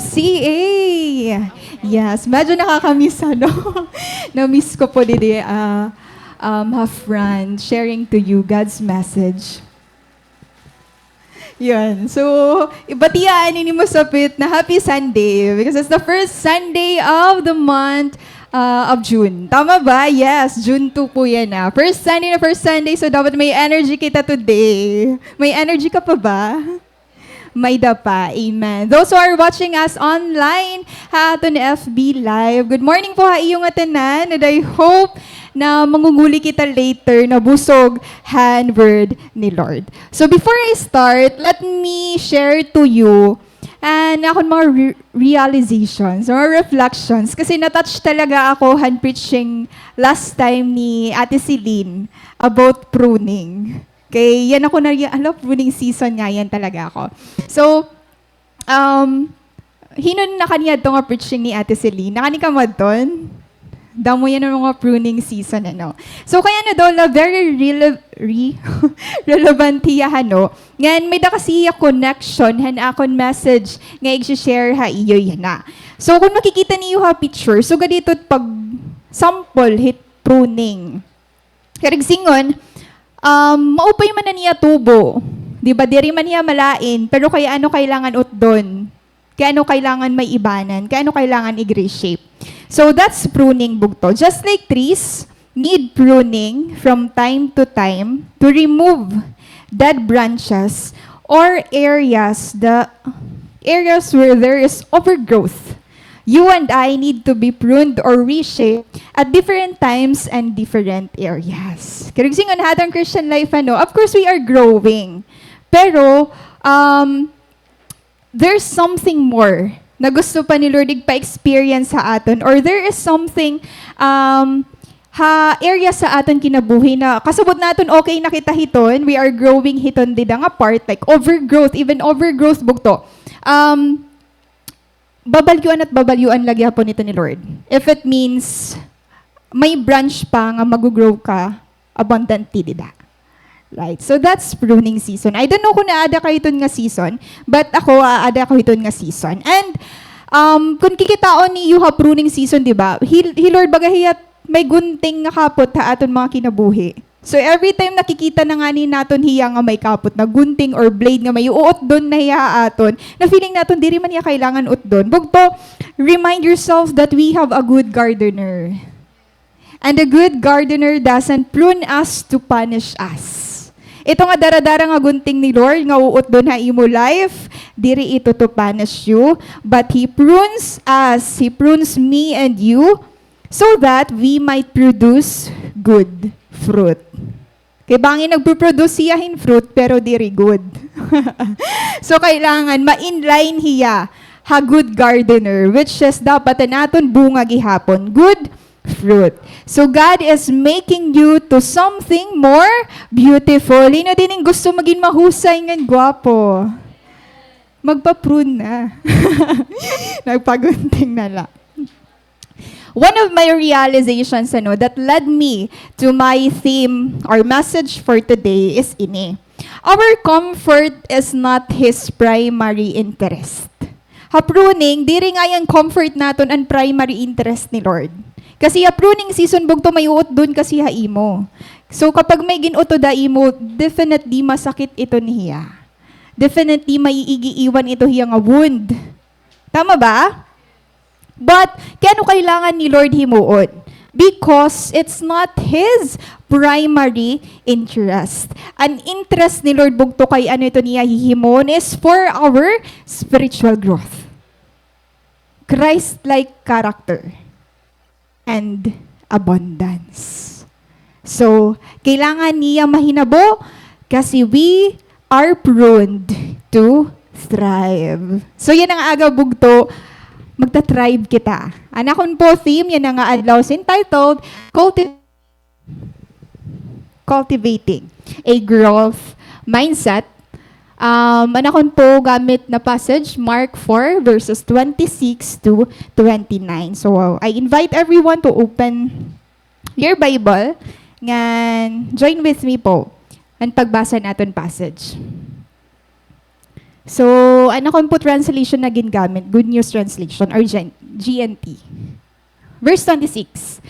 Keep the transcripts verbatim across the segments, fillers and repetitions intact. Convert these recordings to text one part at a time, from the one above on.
C A. Yes, medyo nakakamiss, ano? Na-miss ko po didi, ah, um, ha front, sharing to you God's message. Yun. So, ibatian ini masapit na happy Sunday because it's the first Sunday of the month, ah, of June. Tama ba? Yes, June two po yan, ah. First Sunday na first Sunday, so dapat may energy kita today. May energy ka pa ba? May-ada pa. Amen. Those who are watching us online, ha aton F B Live, good morning po ha iyo ngatanan, and I hope na manguguli kita later na busog han word ni Lord. So before I start, let me share to you an akon mga re-, realizations, mga reflections, kasi na-touch talaga ako han preaching last time ni Ate Celine about pruning. Kay yana ako na, hala, pruning season nga yana talaga ako. So, um, hin-o an nakaniadto nga preaching ni Ate Celine? Nakani kamo adton? Damo yana an mga pruning season, ano. So, kay ano daw la, very rele-, re-, relevant hiya, ano. Ngan, may-ada kasi hiya connection han akon message nga ig-share ha iyo yana. So, kon makikita niyo ha picture, so, ganito pag sample hit pruning. Karuyag sidngon, um, maupay man an iya tubo. Di ba, diri man hiya malain, pero kay ano kailangan utdon? Kay ano kailangan may-ibanan? Kay ano kailangan ig-reshape? So, that's pruning, bugto. Just like trees need pruning from time to time to remove dead branches or areas, the areas where there is overgrowth. You and I need to be pruned or reshaped at different times and different areas. Karuyag sidngon ha aton Christian life, ano, of course, we are growing. Pero, um, there's something more na gusto pa ni Lord igpa-experience ha aton, or there is something, um, ha area sa aton kinabuhi na kasabot naton okay na kita hiton, we are growing hiton dida nga part, like overgrowth, even overgrowth, bugto. Um, babalyuan at babalyuan la gihapon ito ni Lord. If it means may branch pa nga mag-grow ka abundantly dida. Right? So that's pruning season. I don't know kung aada kayo hiton nga season, but ako, aada ako hiton nga season. And, um, kung kikitaon niyo ha pruning season, di ba? Hi, hi Lord baga hiya may gunting nga kapot ha aton mga kinabuhi. So, every time nakikita na ngani naton hiya nga may kapot na gunting or blade nga may uutdon na hiya ha aton, na feeling naton diri man hiya kailangan utdon. Bugto, remind yourself that we have a good gardener. And a good gardener doesn't prune us to punish us. Ito nga dara-dara nga gunting ni Lord nga uutdon ha imo life, diri ito to punish you, but He prunes us, He prunes me and you, so that we might produce good fruit. Kay bangin nagpo-produce hiya hin fruit, pero diri good. So, kailangan ma-inline hiya ha good gardener, which is dapat an aton bunga gihapon, good fruit. So, God is making you to something more beautiful. Hin-o dinhi nga gusto magin mahusay ngan gwapo? Magpa-prune na. Nagpagunting na la. One of my realizations, ano, that led me to my theme or message for today is ini. Our comfort is not His primary interest. Ha pruning, diri ngay-an comfort naton an primary interest ni Lord. Kasi ha pruning season, bugto, may uutdon kasi ha imo. So, kapag may gin-utod ha imo, definitely masakit ito niya. Definitely, may iigiiwan ito hiya nga wound. Tama ba? But, kay ano kailangan ni Lord himuon? Because it's not His primary interest. An interest ni Lord, bugto, kay ano ito niya hihimuon is for our spiritual growth. Christ-like character and abundance. So, kailangan niya mahinabo kasi we are pruned to thrive. So, yana nga aga, bugto, magta-thrive kita. An akon po theme yana nga adlaw is entitled Culti-, Cultivating a Growth Mindset. Um, an akon po gamit na passage, Mark four, verses twenty-six to twenty-nine. So, I invite everyone to open your Bible, ngan join with me po an pagbasa han aton passage. So, an akon po translation na gingamit, Good News Translation or G N T. Verse twenty-six.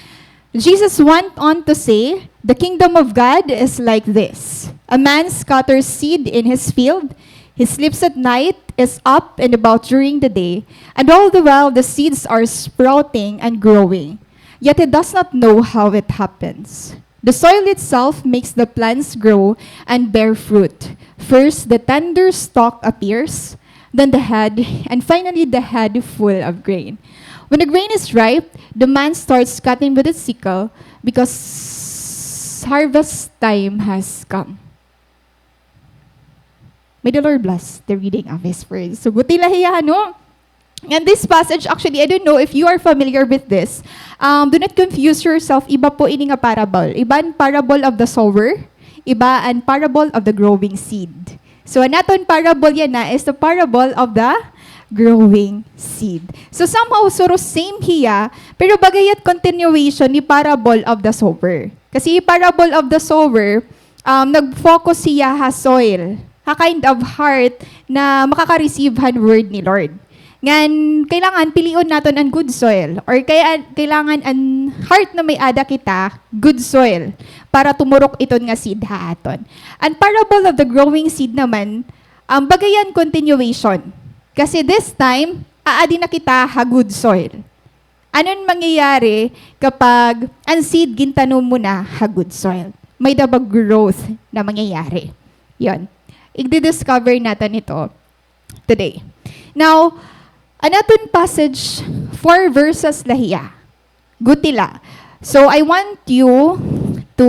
Jesus went on to say, "The kingdom of God is like this. A man scatters seed in his field. He sleeps at night, is up and about during the day, and all the while the seeds are sprouting and growing. Yet he does not know how it happens." The soil itself makes the plants grow and bear fruit. First, the tender stalk appears, then the head, and finally the head full of grain. When the grain is ripe, the man starts cutting with his sickle because harvest time has come. May the Lord bless the reading of His word. So, guti la hiya, no? And this passage, actually, I don't know if you are familiar with this. Um, do not confuse yourself. Iba po ini nga parable. Iba an parable of the sower, iba an parable of the growing seed. So, an aton parable yana is the parable of the growing seed. So, somehow, suro same hiya, pero baga hiya continuation ni parable of the sower. Kasi parable of the sower, um, nag-focus hiya ha soil, ha kind of heart na makaka-receive han word ni Lord. Ngan, kailangan pilion naton an good soil, or kaya, kailangan an heart na may-ada kita, good soil, para tumurok iton nga seed ha aton. An parable of the growing seed naman, um, baga hiya continuation. Kasi this time, aadi na kita ha good soil. Ano an mangyayari kapag an seed gintanom mo na ha good soil? May-ada ba growth na mangyayari? Yon. Igdi-discover naton ito today. Now, an aton passage, four verses la hiya. Guti la. So, I want you to,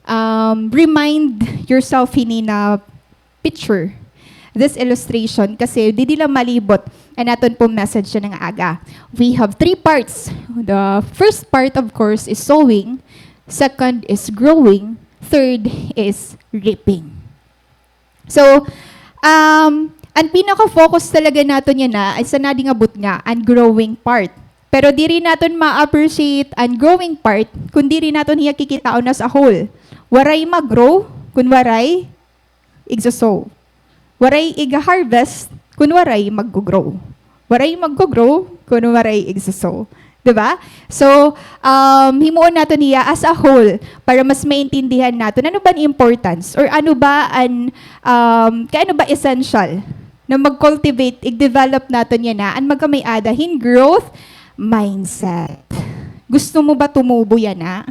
um, remind yourself hini na picture, this illustration, kasi didi la malibot an aton pong message yana nga aga. We have three parts. The first part, of course, is sowing. Second is growing. Third is reaping. So, um, an pinaka-focus talaga naton yana, ay sa nadi nga butnga, an growing part. Pero diri naton ma-appreciate an growing part kon diri naton hiya kikitaon as a whole. Waray mag-grow kon waray igso-sow. Waray iga-harvest kon waray maggo-grow. Waray maggo-grow kon waray igso-sow. Di ba? So, um, himuon naton hiya as a whole para mas maintindihan naton ano ba an importance or ano ba an, um, kay ano ba essential na mag-cultivate, ig-develop naton yana an magkamay-ada hin growth mindset. Gusto mo ba tumubo yana?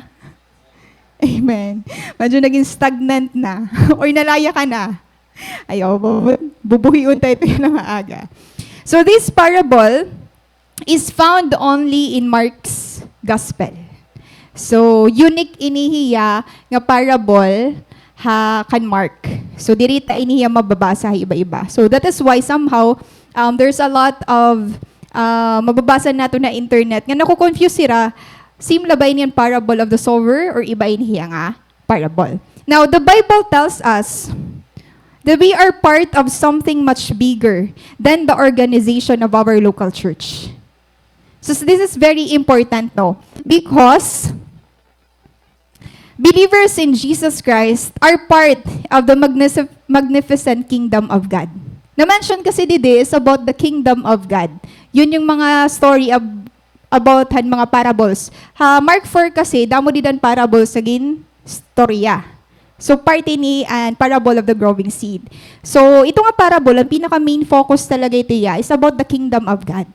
Amen. Medyo naging stagnant na. Or nalaya ka na. Ayaw, bubu-, bubuhion ta ito yana nga aga. So, this parable is found only in Mark's Gospel. So, unique ini hiya nga parable ha kan Mark. So, diri ta ini hiya mababasa ha iba-iba. So, that is why somehow, um, there's a lot of, uh, mababasa naton ha internet nga nako-confuse sira, same la ba ini an parable of the sower or iba ini hiya nga parable. Now, the Bible tells us that we are part of something much bigger than the organization of our local church. So, this is very important, no? Because believers in Jesus Christ are part of the magnifi-, magnificent kingdom of God. Na-mention kasi didi is about the kingdom of God. Yun yung mga story ab-, about han mga parables. Ha Mark four kasi, damo dida an parables nga ginstorya. So, part ini an parable of the growing seed. So, ito nga parable, an pinaka-main focus talaga ito hiya is about the kingdom of God.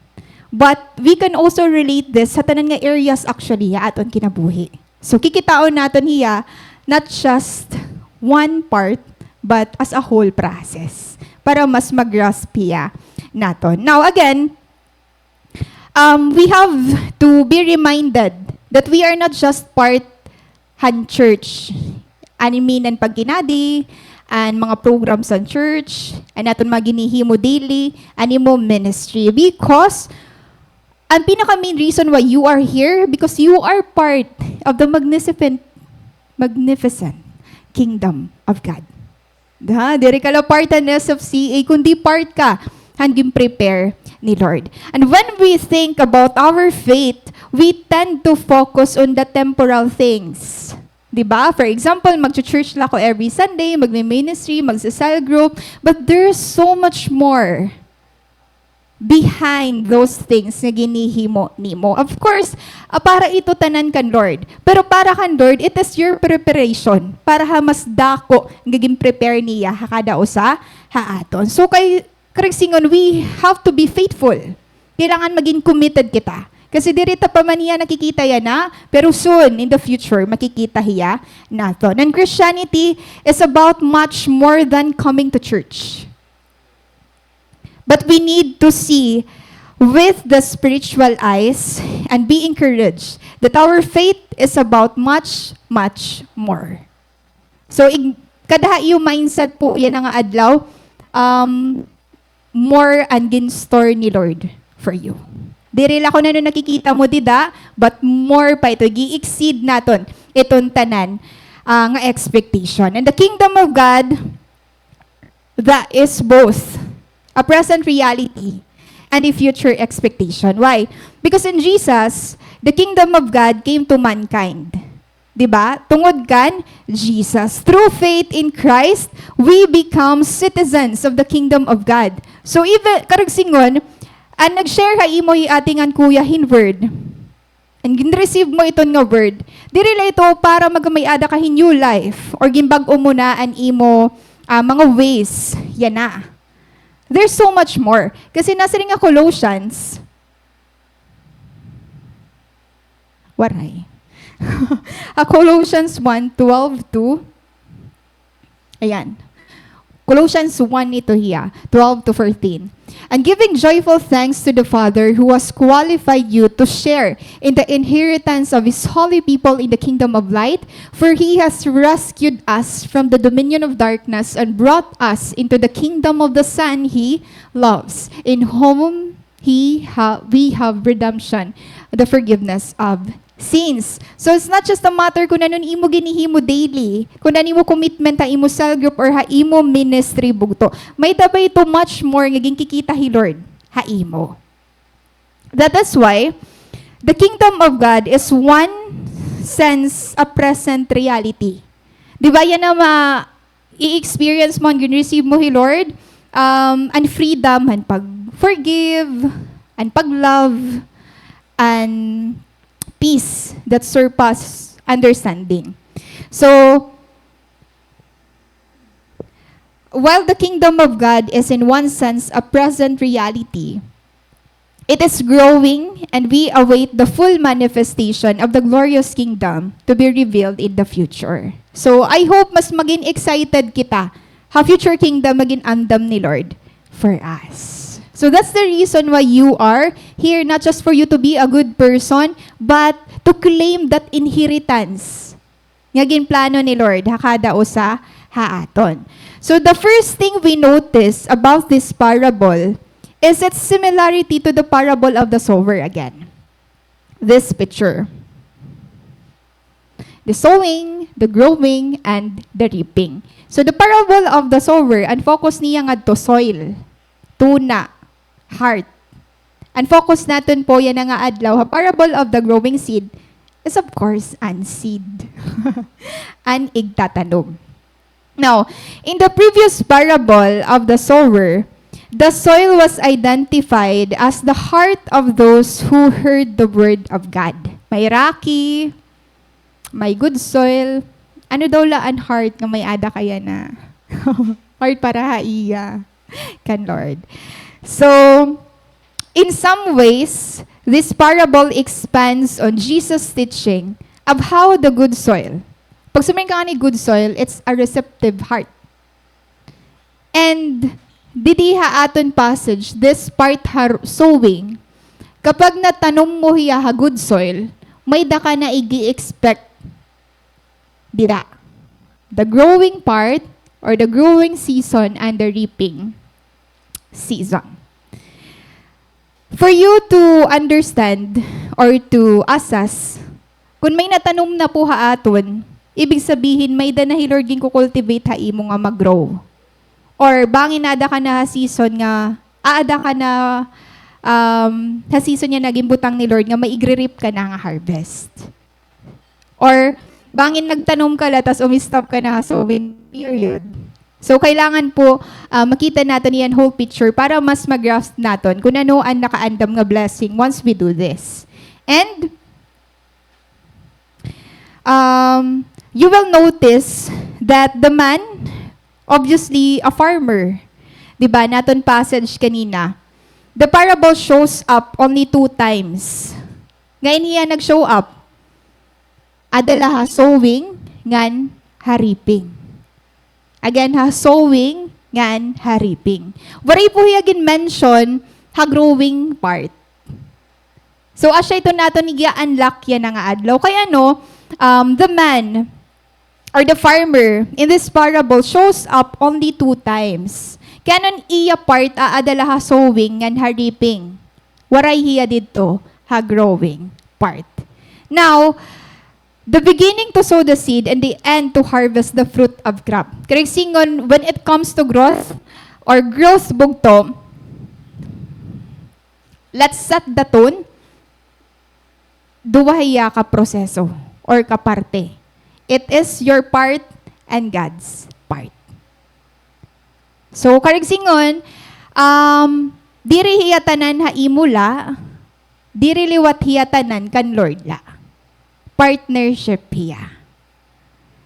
But we can also relate this ha tanan nga areas actually ha aton kinabuhi. So, kikitaon naton hiya, not just one part, but as a whole process para mas ma-grasp hiya naton. Now, again, um, we have to be reminded that we are not just part han church. An mean an pagkinadi, an mga programs han church, an aton mga ginhihimo daily, an imo ministry. Because, an pinaka-main reason why you are here, because you are part of the magnificent, magnificent kingdom of God. Ha, diri ka la part han S F C A, kundi part ka han gin-prepare ni Lord. And when we think about our faith, we tend to focus on the temporal things. Di ba? For example, magcha-church la ko every Sunday, magmi-ministry, magsa-cell group, but there's so much more behind those things nga ginhihimo nimo. Of course, ah, para ito tanan kan Lord. Pero para kan Lord, it is your preparation para ha mas dako nga gin-prepare niya ha kada usa ha aton. So, kay, karuyag sidngon, we have to be faithful. Kailangan maging committed kita. Kasi diri ta pa man hiya nakikita yana, pero soon, in the future, makikita hiya naton. And Christianity is about much more than coming to church. But we need to see with the spiritual eyes and be encouraged that our faith is about much, much more. So, ig-, kada ha iyo mindset po yana nga adlaw, um, more an gin-store ni Lord for you. Diri la kon ano nakikita mo dida, but more pa ito. Gi-exceed naton iton tanan, ah, nga expectation. And the kingdom of God, that is both a present reality and a future expectation. Why? Because in Jesus, the kingdom of God came to mankind. Di ba? Tungod kan Jesus. Through faith in Christ, we become citizens of the kingdom of God. So, even, karuyag sidngon, an nag-share ha imo hi ate ngan kuya hin word, and gin-receive mo iton nga word, diri la ito para magkamay-ada ka hin new life or ginbag-o mo na an imo, ah, mga ways. Yana. There's so much more. Kasi nasiring ha Colossians, waray. Ha Colossians one twelve to Ayan. Colossians one ito hiya, twelve to fourteen. And giving joyful thanks to the Father who has qualified you to share in the inheritance of his holy people in the kingdom of light, for he has rescued us from the dominion of darkness and brought us into the kingdom of the Son he loves, in whom he ha-, we have redemption, the forgiveness of sins. So, it's not just a matter kun ano an imo ginhihimo daily, kun ano an imo commitment ha imo cell group or ha imo ministry, bugto. May-ada pa ito much more nga ginkikita hi Lord ha imo. That is why the kingdom of God is one sense a present reality. Di ba yana ma-, i-experience mo, an gin-receive mo hi Lord, um, an freedom, an pag-forgive, an pag-love, an peace that surpass understanding. So, while the kingdom of God is in one sense a present reality, it is growing, and we await the full manifestation of the glorious kingdom to be revealed in the future. So, I hope mas magin excited kita ha future kingdom nga gin-andam ni Lord for us. So, that's the reason why you are here, not just for you to be a good person, but to claim that inheritance nga ginplano ni Lord ha kada usa ha aton. So, the first thing we notice about this parable is its similarity to the parable of the sower again. This picture. The sowing, the growing, and the reaping. So, the parable of the sower, an focus niya ngadto soil, tuna, heart. An focus naton po yana nga adlaw ha parable of the growing seed is, of course, an seed. An igtatanom. Now, in the previous parable of the sower, the soil was identified as the heart of those who heard the word of God. May rocky, may good soil. Ano daw la an heart nga may-ada ka yana? Heart para ha iya kan Lord. So, in some ways, this parable expands on Jesus' teaching of how the good soil. Pag sumiring ka ngani good soil, it's a receptive heart. And didi ha aton passage, this part ha sowing, kapag natanom mo hiya ha good soil, may-ada ka na ig-expect dida. The growing part, or the growing season, and the reaping season. For you to understand or to assess, kun may natanom na po ha aton, ibig sabihin, may-ada na hi Lord ginkukultivate ha imo nga mag-grow. Or bangin aada ka na ha season nga, aada ka na, um, ha season nga ginbutang ni Lord nga may igre-reap ka na nga harvest. Or Bangin nagtanom ka la, tas umi-stop ka na ha sowing period. So, kailangan po, ah, makita naton iyan whole picture para mas ma-grasp naton kun ano an nakaandam nga blessing once we do this. And, um, you will notice that the man, obviously, a farmer. Di ba? Naton passage kanina. The parable shows up only two times. Ngain hiya nag-show up. Ada la ha sowing ngan ha reaping. Again, ha sowing ngan ha reaping. Waray po hiya gin-mention ha growing part. So, asya iton aton iga-unlock yana nga adlaw. Kay ano, um, the man or the farmer in this parable shows up only two times. Kay ano an iya part, aada la ha sowing ngan ha reaping. Waray hiya didto ha growing part. Now, the beginning to sow the seed and the end to harvest the fruit of crop. Karuyag sidngon, when it comes to growth or growth bugto, let's set the tone. Duha hiya ka proseso or ka parte. It is your part and God's part. So, karuyag sidngon, um, diri hiya tanan ha imo la, diri liwat hiya tanan kan Lord la. Partnership hiya.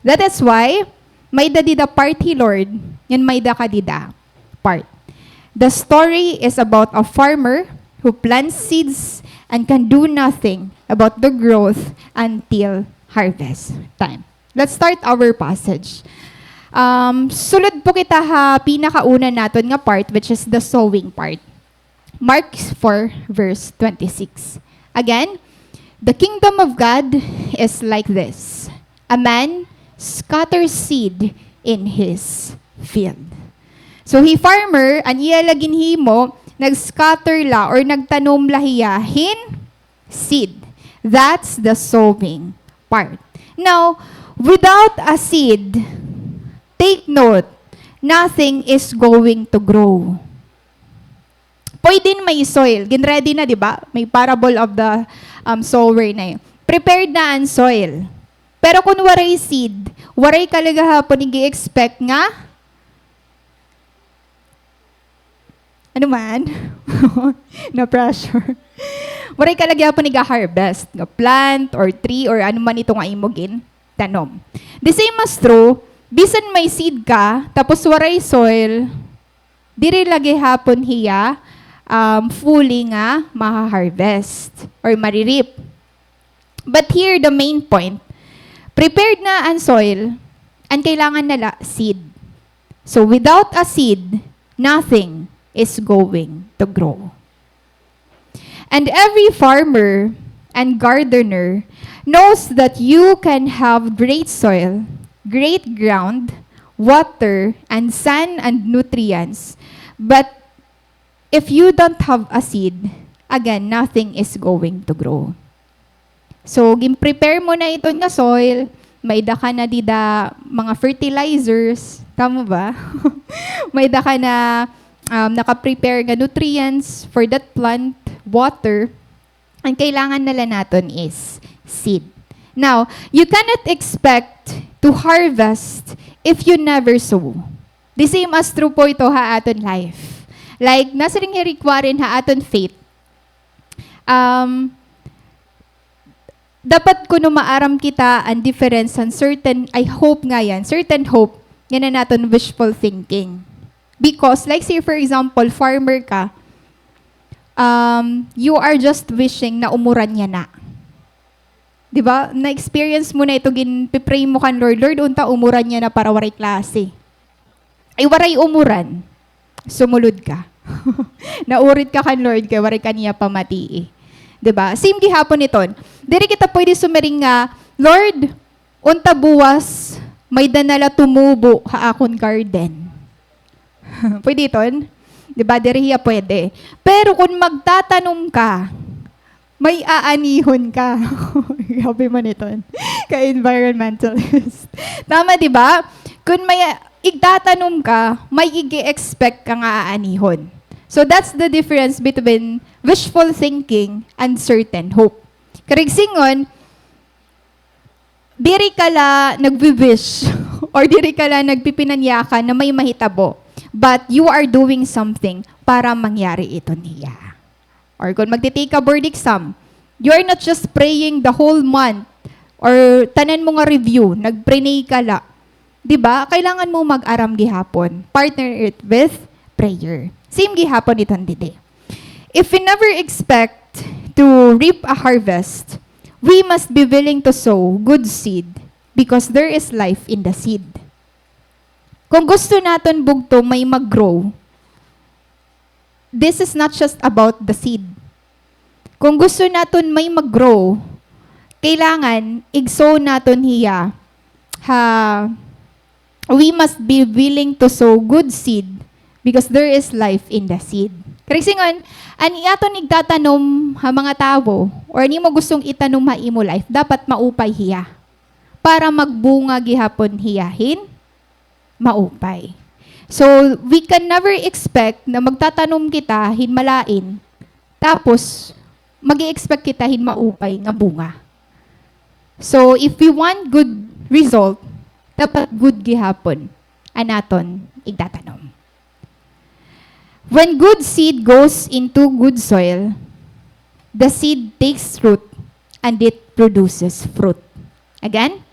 That is why, may-ada dida part hi Lord, ngan may-ada ka dida part. The story is about a farmer who plants seeds and can do nothing about the growth until harvest time. Let's start our passage. Um, sulod po kita ha pinakauna naton nga part, which is the sowing part. Mark four, verse twenty-six. Again, the kingdom of God is like this. A man scatters seed in his field. So, hi farmer, an iya la ginhimo, nag-scatter la or nagtanom la hiya hin seed. That's the sowing part. Now, without a seed, take note, nothing is going to grow. Pwede may soil. Gin-ready na, di ba? May parable of the, um, sower na eh. Prepared na an soil. Pero kun waray seed, waray ka la gihapon ig-expect nga, ano man? Na-pressure. Waray ka la gihapon iga-harvest nga plant or tree or ano man ito nga imo gintanom. The same as true, bisan may seed ka, tapos waray soil, diri la gihapon hiya, um, fully nga maha-harvest or mare-reap. But here, the main point, prepared na an soil, an kailangan na la, seed. So, without a seed, nothing is going to grow. And every farmer and gardener knows that you can have great soil, great ground, water, and sun and nutrients, but if you don't have a seed, again, nothing is going to grow. So, gin-prepare mo na iton nga soil, may-ada ka na dida mga fertilizers, tama ba? May-ada ka na, um, naka-prepare nga nutrients for that plant, water. An kailangan na la naton is seed. Now, you cannot expect to harvest if you never sow. The same as true po ito ha aton life. Like, nasiring hi Rick Warren ha aton faith. Um, dapat kuno maaram kita an difference han certain, I hope nga yan, certain hope, ngan an aton wishful thinking. Because, like, say for example, farmer ka, um, you are just wishing na umuran yana. Di ba? Na-experience mo na ito, ginpi-pray mo kan Lord, "Lord, unta umuran yana para waray klase." Ay, waray umuran. Sumulod ka. Naurit ka kan Lord kay waray ka niya pamatii. Di ba? Same gihapon iton. Diri kita pwede sumiring nga, "Lord, unta buwas, may-ada na la tumubo ha akon garden." Pwede iton? Di ba? Diri hiya pwede. Pero kun magtatanom ka, may aanihon ka. Grabe man iton. Ka-environmentalist. Tama, di ba? Kun may igtatanom ka, may ig-expect ka nga aanihon. So that's the difference between wishful thinking and certain hope. Karuyag sidngon, Diri ka la nagwi-wish or diri ka la nagpipinanyakan na may mahitabo, but you are doing something para mangyari iton hiya. Or kon magti-take ka board exam, you are not just praying the whole month or tanan mo nga review, nag-pray ka la. Di ba? Kailangan mo mag-aram gihapon. Partner it with prayer. Same gihapon iton didi. If we never expect to reap a harvest, we must be willing to sow good seed because there is life in the seed. Kung gusto naton bugto may mag-grow, this is not just about the seed. Kung gusto naton may mag-grow, kailangan ig-sow naton hiya ha, we must be willing to sow good seed because there is life in the seed. Kay singon, an aton igtatanom ha mga tawo or an imo gustong itanom ha imo life, dapat maupay hiya para magbunga gihapon hiya hin maupay. So, we can never expect na magtatanom kita hin malain, tapos mag-i-expect kita hin maupay nga bunga. So, if we want good result, dapat good gihapon an aton igtatanom. When good seed goes into good soil, the seed takes root and it produces fruit. Again,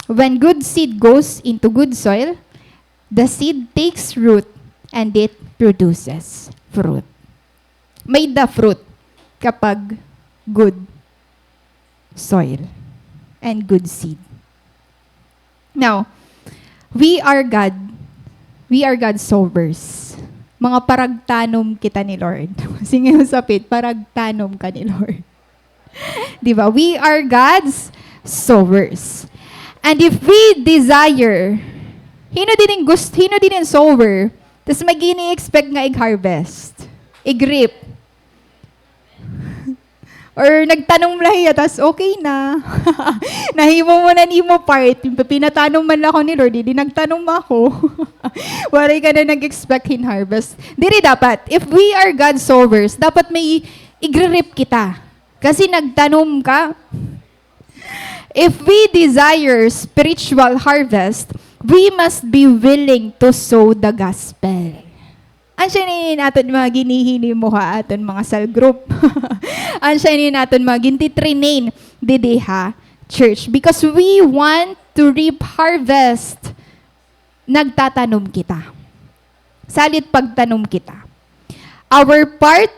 when good seed goes into good soil, the seed takes root and it produces fruit. May-ada fruit kapag good soil and good seed. Now, we are God, we are God's sowers. Mga paragtanom kita ni Lord. Sige, usapit, paragtanom ka ni Lord. Di ba? We are God's sowers. And if we desire, hino din in gust-, hino din in sower, tas mag-ini-expect nga ig-harvest, ig-reap. Or nagtanom la hiya, tas okay na. Nahimo mo na an imo part. Pinatanom man la ako ni Lord, di nagtanom ako. Waray ka na nag-expect hin harvest. Diri dapat. If we are God's sowers, dapat may igre-reap kita. Kasi nagtanom ka. If we desire spiritual harvest, we must be willing to sow the gospel. Asya ini an aton mga ginihinimo ha aton mga cell group. Asya ini an aton mga gintitraining didi ha church. Because we want to reap harvest. Nagtatanom kita. Salit pagtanom kita. Our part,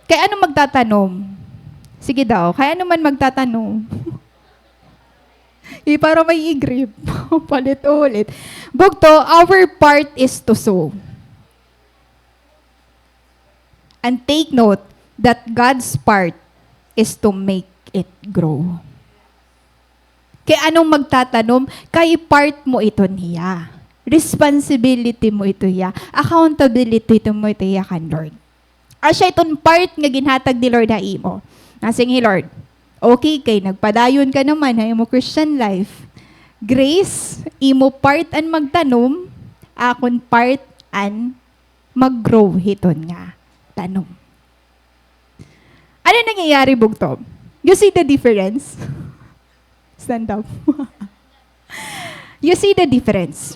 kay ano magtatanom? Sige daw, kay ano man magtatanom? Eh, para may ig-reap. Palit ulit. Bugto, our part is to sow. And take note that God's part is to make it grow. Kay ano magtatanom, kay part mo iton hiya. Responsibility mo ito hiya. Accountability ito mo ito hiya kan Lord. Asya iton part nga ginhatag ni Lord ha imo. Nasiring hi Lord, okay, kay nagpadayon ka naman ha imo Christian life. Grace, imo part an magtanom, akon part an mag-grow hiton nga tanom. Ano nangyayari, bugto? You see the difference? Stand up. You see the difference?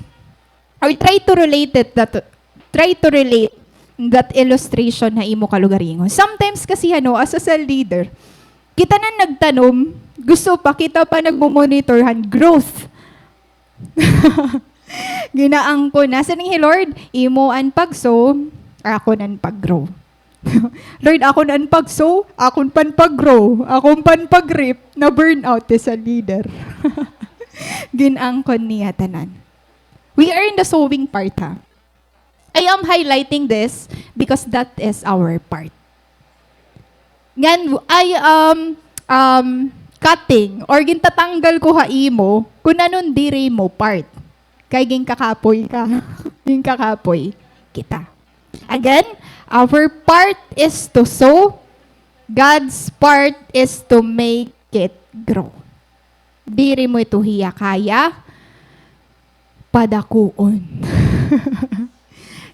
Or try to relate it that, try to relate that illustration ha imo kalugaringon. Sometimes kasi, ano, as a cell leader, kita na nagtanom, gusto pa, kita pa nagmo-monitor han growth. Ginaangkon. Nasiring hi Lord, imo an pag-sow, akon an pag-grow. Lord, akon an pag-sow, akon pan pag-grow, akon pan pag-reap, na-burn out hi cell leader. Gin-angkon niya tanan. We are in the sowing part, ha? I am highlighting this because that is our part. Ngan, I am, um, cutting or gintatanggal ko ha imo kun ano an diri mo part. Kay ginkakapoy ka. Ginkakapoy kita. Again, our part is to sow. God's part is to make it grow. Diri mo ito hiya kaya padakuon.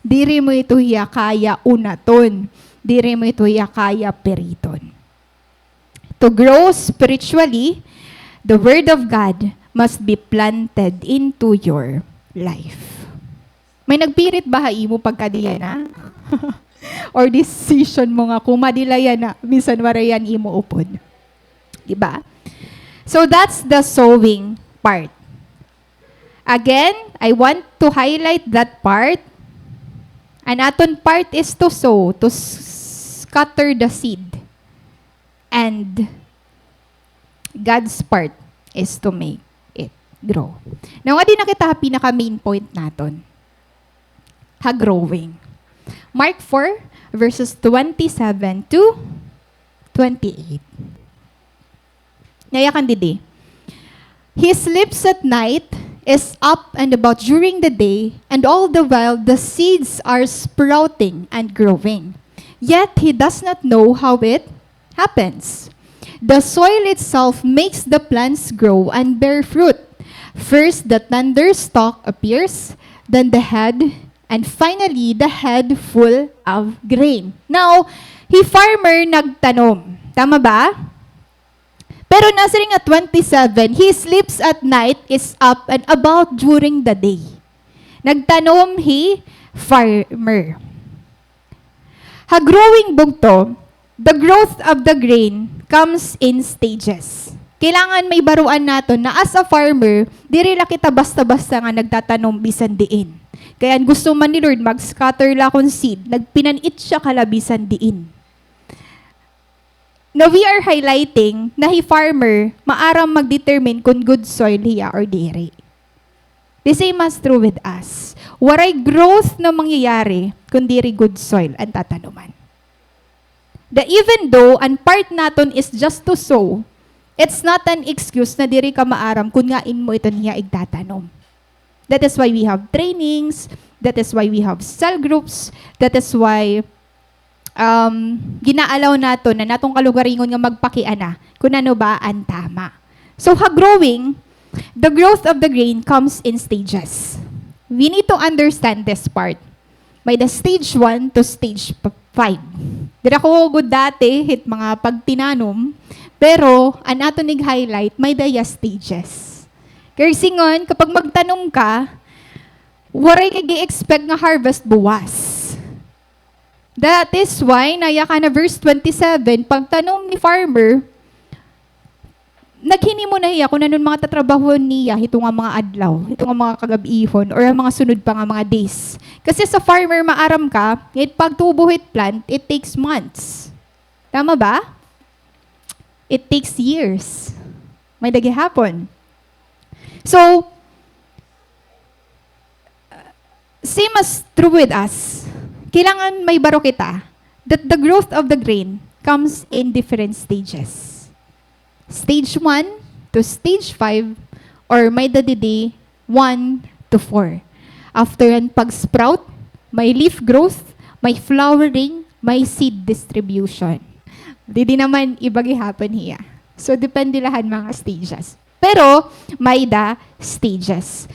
Diri mo ito hiya kaya unaton. Diri mo ito hiya kaya piriton. To grow spiritually, The word of God must be planted into your life. May nagpirit ba ha imo pagkadi yana? Or decision mo nga kumadi la yana, bisan waray an imo upod? Di ba? So that's the sowing part. Again, I want to highlight that part. An aton part is to sow, to s-, scatter the seed. And God's part is to make it grow. Now, adi na kita ha pinaka-main point naton. Ha growing. Mark four, verses twenty-seven to twenty-eight. Nayakan didi. He sleeps at night, is up and about during the day, and all the while the seeds are sprouting and growing. Yet he does not know how it happens. The soil itself makes the plants grow and bear fruit. First, the tender stalk appears, then the head, and finally, the head full of grain. Now, hi farmer nagtanom. Tama ba? Pero nasiring nga twenty-seven, he sleeps at night, is up and about during the day. Nagtanom hi farmer. Ha growing bugto, the growth of the grain comes in stages. Kailangan mahibaroan naton na as a farmer, diri la kita basta-basta nga nagtatanom bisan diin. Kay an gusto man ni Lord, mag-scatter la akon seed, nagpinan-it siya ka la bisan diin. Now, we are highlighting na hi farmer maaram mag-determine kon good soil hiya or diri. The same as true with us. Waray growth na mangyayari kon diri good soil an tatanuman. The, even though an part naton is just to sow, it's not an excuse na diri ka maaram kon ngain mo iton hiya igtatanom. That is why we have trainings, that is why we have cell groups, that is why um, gina-allow naton an aton kalugaringon nga magpakiana kon ano ba an tama. So, ha growing, the growth of the grain comes in stages. We need to understand this part. May-ada stage one to stage p-, five. Diri ako gud dati hit mga pagtinanom, pero an aton ig-highlight, may-ada hiya stages. Kay singon, kapag magtanom ka, waray ka gi-expect nga harvest buwas. That is why, nayakan na verse twenty-seven, pagtanom ni farmer, naghinimo na hiya kon ano an mga tatrabahon niya hito nga mga adlaw, hito nga mga kagab-ihon, or an mga sunod pa nga mga days. Kasi sa farmer, maaram ka, it pagtubo hit plant, it takes months. Tama ba? It takes years. May-ada gihapon. So, same as true with us, kailangan mahibaro kita that the growth of the grain comes in different stages. Stage one to stage five, or may-ada didi one to four. After an pag-sprout, may leaf growth, may flowering, may seed distribution. Didi naman iba gihapon hiya. So, depende la han mga stages. Pero, may-ada stages.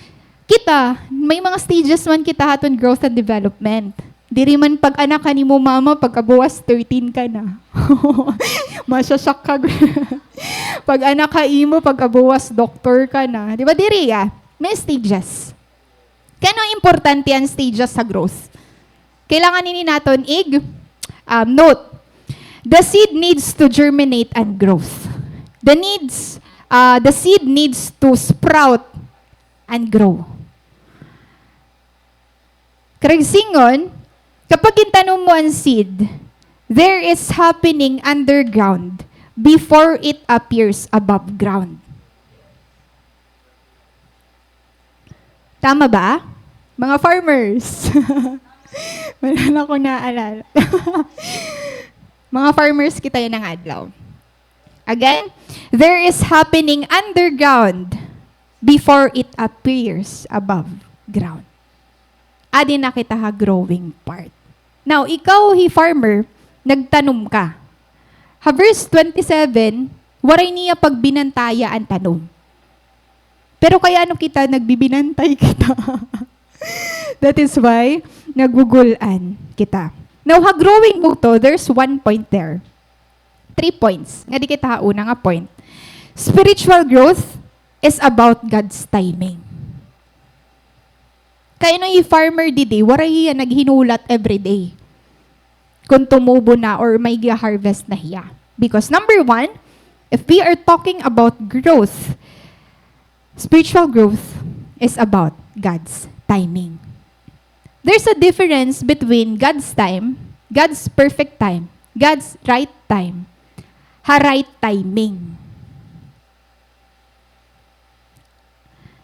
Kita, may mga stages man kita ha aton growth and development. Diri man pag-anak ka nimo mama, pagkabuwas thirteen ka na. Masya-shock ka. Pag-anak ka imo, pagkabuwas doctor ka na. Di ba, diri, ah? May stages. Kay ano importante an stages sa growth? Kailangan ini naton ig, um, note. The seed needs to germinate and growth. The needs, uh, the seed needs to sprout and grow. Karuyag sidngon, kapag gintanom mo an seed, there is happening underground before it appears above ground. Tama ba? Mga farmers. Wala na ako naalala. Mga farmers kita yana nga adlaw. Again, there is happening underground before it appears above ground. Adi na kita ha growing part. Now, ikaw hi farmer, nagtanom ka. Ha verse twenty-seven, waray niya pagbinantaya an tanom. Pero kay ano kita, nagbibinantay kita. That is why, nagugul-an kita. Now, ha growing bugto, there's one point there. Three points. Nga di kita ha una nga point. Spiritual growth is about God's timing. Kay ano hi farmer didi, waray hiya naghinulat every day kon tumubo na or may gi-harvest na hiya. Because number one, if we are talking about growth, spiritual growth is about God's timing. There's a difference between God's time, God's perfect time, God's right time, ha right timing.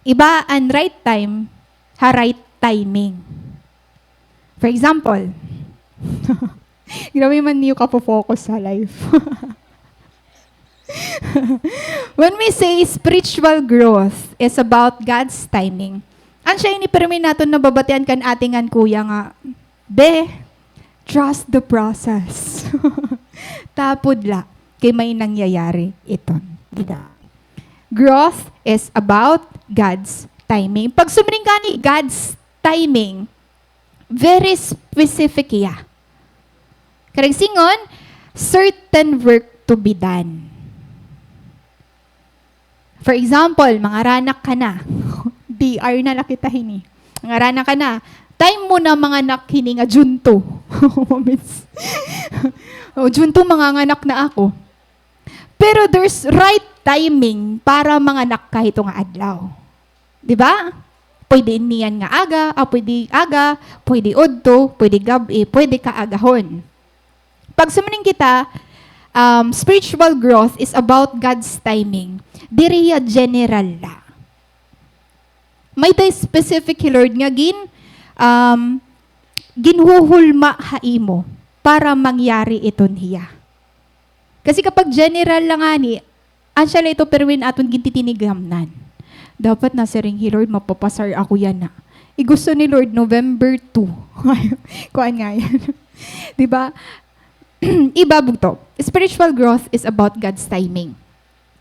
Iba an right time, ha right timing. For example, grabe man niyo kapo-focus ha life. When we say spiritual growth is about God's timing, ansya ini pirmi naton nababatian kan ate ngan kuya nga, "Be, trust the process." Tapod la, kay may nangyayari iton dida. Growth is about God's timing. Pag sumringani God's timing, very specific hiya. Karuyag sidngon, certain work to be done. For example, mangaranak ka na. D R na la kita hini. Mangaranak ka na. Time mo na manganak hini nga June two. Mamis. O, June two, manganganak na ako. Pero there's right timing para manganak ka hito nga adlaw. Di ba? Pwede niyan nga aga, ah, pwede aga, pwede udto, pwede gab-i, pwede kaagahon. Pag sumringani kita, um, spiritual growth is about God's timing. Diri hiya general la. May-ada specific hi Lord nga gin-, um, ginhuhulma ha imo para mangyari iton hiya. Kasi kapag general la ngani, ansya la ito pirmi an aton gintitinigamnan. Dapat nasiring hi Lord, mapapasar ako yana. Igusto ni Lord, November two. Kuan nga yana. Di ba? Iba bugto. Spiritual growth is about God's timing.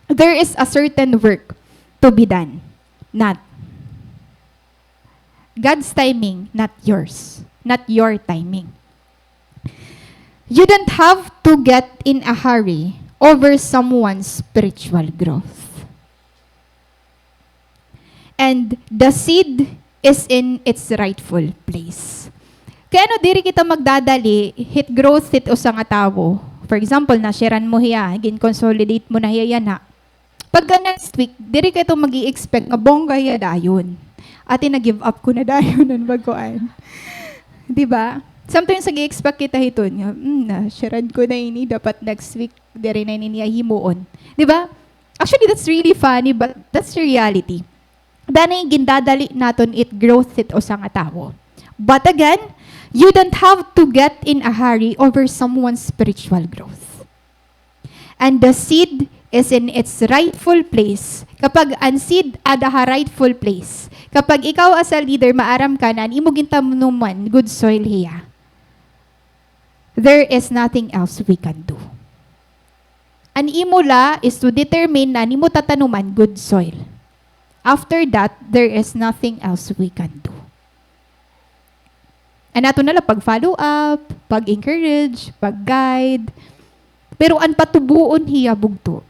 There is a certain work to be done. Not God's timing, not yours. Not your timing. You don't have to get in a hurry over someone's spiritual growth. And the seed is in its rightful place. Kay ano diri kita magdadali hit growth hit usa nga tawo? For example, na-share-an mo hiya, gin-consolidate mo na hiya yana. Pagka next week, diri ka ito mag-i-expect nga bongga hiya dayon. Ate, na-give up ko na dayon an pagkuan. Di ba? Sometimes nag-i-expect kita hiton nga, "Hmm, na-share-an ko na ini, dapat next week diri na ini niya himuon." Di ba? Actually, that's really funny, but that's the reality. Danay gindadali naton it growth it usa nga tawo. But again, you don't have to get in a hurry over someone's spiritual growth. And the seed is in its rightful place. Kapag an seed ada ha rightful place, kapag ikaw as a leader, maaram ka na an imo gintanoman, good soil hiya, there is nothing else we can do. An imo la is to determine na an imo tatanoman good soil. After that, there is nothing else we can do. An aton na la pag-follow up, pag-encourage, pag-guide. Pero an patuboon hiya bugto,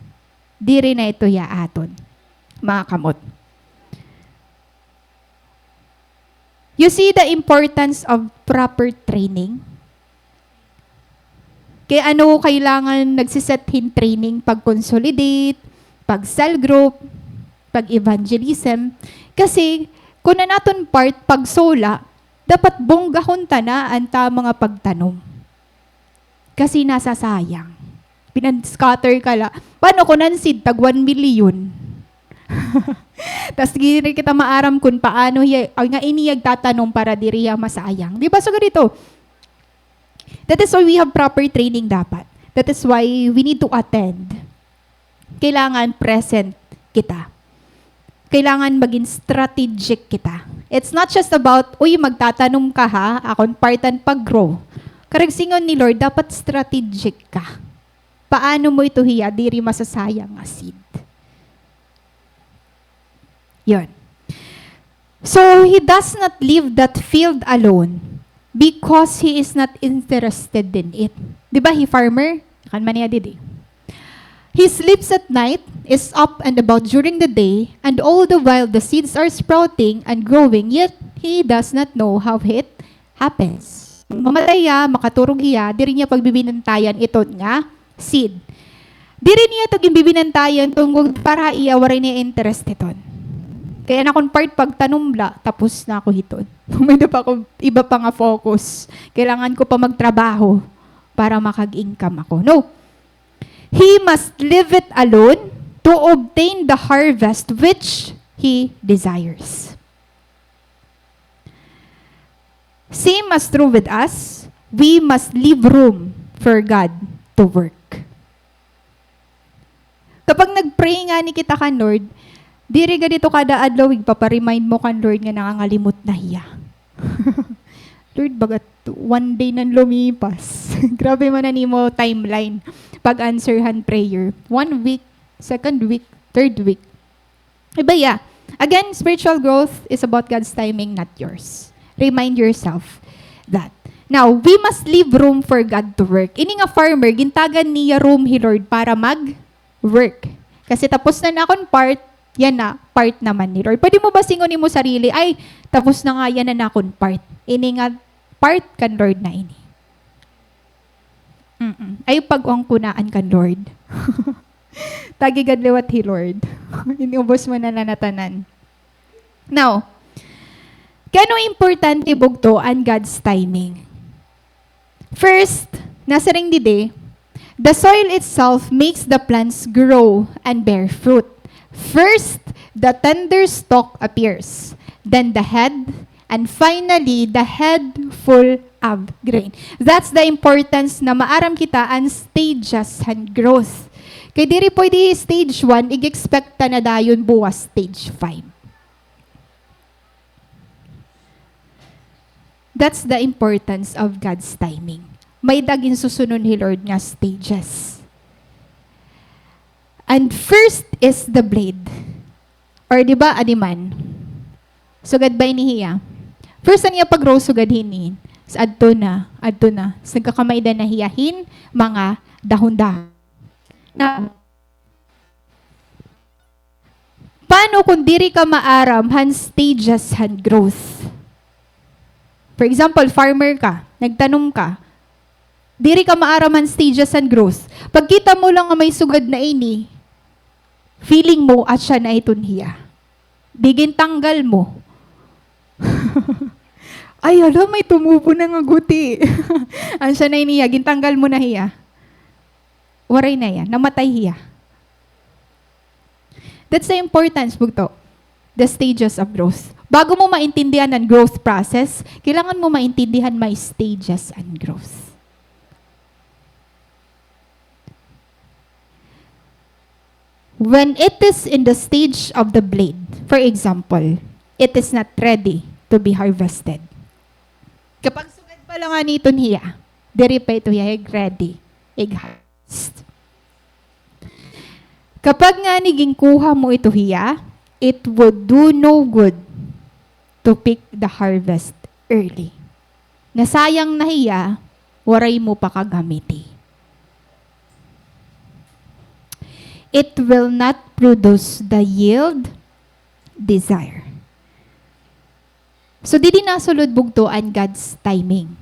diri na ito hiya aton, mga kamot. You see the importance of proper training? Kay ano kailangan nagsiset hin training, pag-consolidate, pag-cell group, pag-evangelism? Kasi kun an aton part pag-sow la, dapat bonggahon ta na an tama nga pagtanom. Kasi nasasayang. Pinan-scatter ka la. Paano kun an seed tag one million? Tas diri kita maaram kun paano hiya, ay, nga ini iyagtatanom para diri hiya masayang. Di ba? So, ganito. That is why we have proper training dapat. That is why we need to attend. Kailangan present kita. Kailangan maging strategic kita. It's not just about, "Uy, magtatanom ka ha, akon part an pag-grow." Karuyag sidngon ni Lord, dapat strategic ka. Paano mo ito hiya diri masasayang nga seed? Yun. So, he does not leave that field alone because he is not interested in it. Di ba, hi farmer? Kan man niya didi. He sleeps at night, is up and about during the day, and all the while the seeds are sprouting and growing, yet he does not know how it happens. Mamatay hiya, makaturog hiya, diri niya pagbibinantayan iton nga seed. Diri niya ito ginbibinantayan tungod para iya waray niya interest hiton. Kay an akon part pagtanom la, tapos na ako hiton. May-ada pa ako iba pa nga focus. Kailangan ko pa magtrabaho para makag-income ako. No. He must leave it alone to obtain the harvest which he desires. Same as true with us, we must leave room for God to work. Kapag nag-pray ngani kita kan Lord, diri gad ito kada adlaw igpapa-remind mo kan Lord nga nangangalimot na hiya. Lord, baga t-, one day nan lumipas. Grabe man an imo timeline pag-answer han prayer. One week, second week, third week. Iba hiya. Again, spiritual growth is about God's timing, not yours. Remind yourself that. Now, we must leave room for God to work. Ini nga farmer, gintagan niya room hi Lord para mag-work. Kasi tapos na an akon part, yana, part naman ni Lord. Pwede mo ba singon imo sarili, "Ay, tapos na ngani an akon part." Ini nga part kan Lord na ini. Mm-mm. Ayaw pag-ungkunaan kan Lord. Tagi gad liwat hi Lord. Inubos mo na la na tanan. Now, kay ano importante bugto an God's timing? First, nasiring didi, the soil itself makes the plants grow and bear fruit. First, the tender stalk appears, then the head, and finally, the head full of grain. That's the importance na maaram kita an stages han growth. Kay diri pwede stage one, ig-expect ta na dayon buwas stage five. That's the importance of God's timing. May-ada ginsusunon hi Lord nga stages. And first is the blade. Or di ba, adi man? Sugad ba ini hiya? First an iya pag-grow sugad hini. Sa adto na, adto na. Sa nagkakamay-ada na hiya hin mga dahon-dahon. Na, paano kung diri ka maaram han stages han growth? For example, farmer ka, nagtanom ka, diri ka maaram han stages han growth. Pagkita mo lang nga may sugad na ini, feeling mo, asya na iton hiya. Di gintanggal mo. Ay, hala, may tumubo na nga guti. Asya na ini hiya, gintanggal mo na hiya. Waray na hiya, namatay hiya. That's the importance, bugto. The stages of growth. Bago mo maintindihan an growth process, kailangan mo maintindihan may stages an growth. When it is in the stage of the blade, for example, it is not ready to be harvested. Kapag sugad pa la ngani iton hiya, diri pa ito hiya ig-ready, ig-harvest. Kapag ngani ginkuha mo ito hiya, it would do no good to pick the harvest early. Nasayang na hiya, waray mo pa kagamiti. It will not produce the yield desire. So, didi nasulod bugto an God's timing.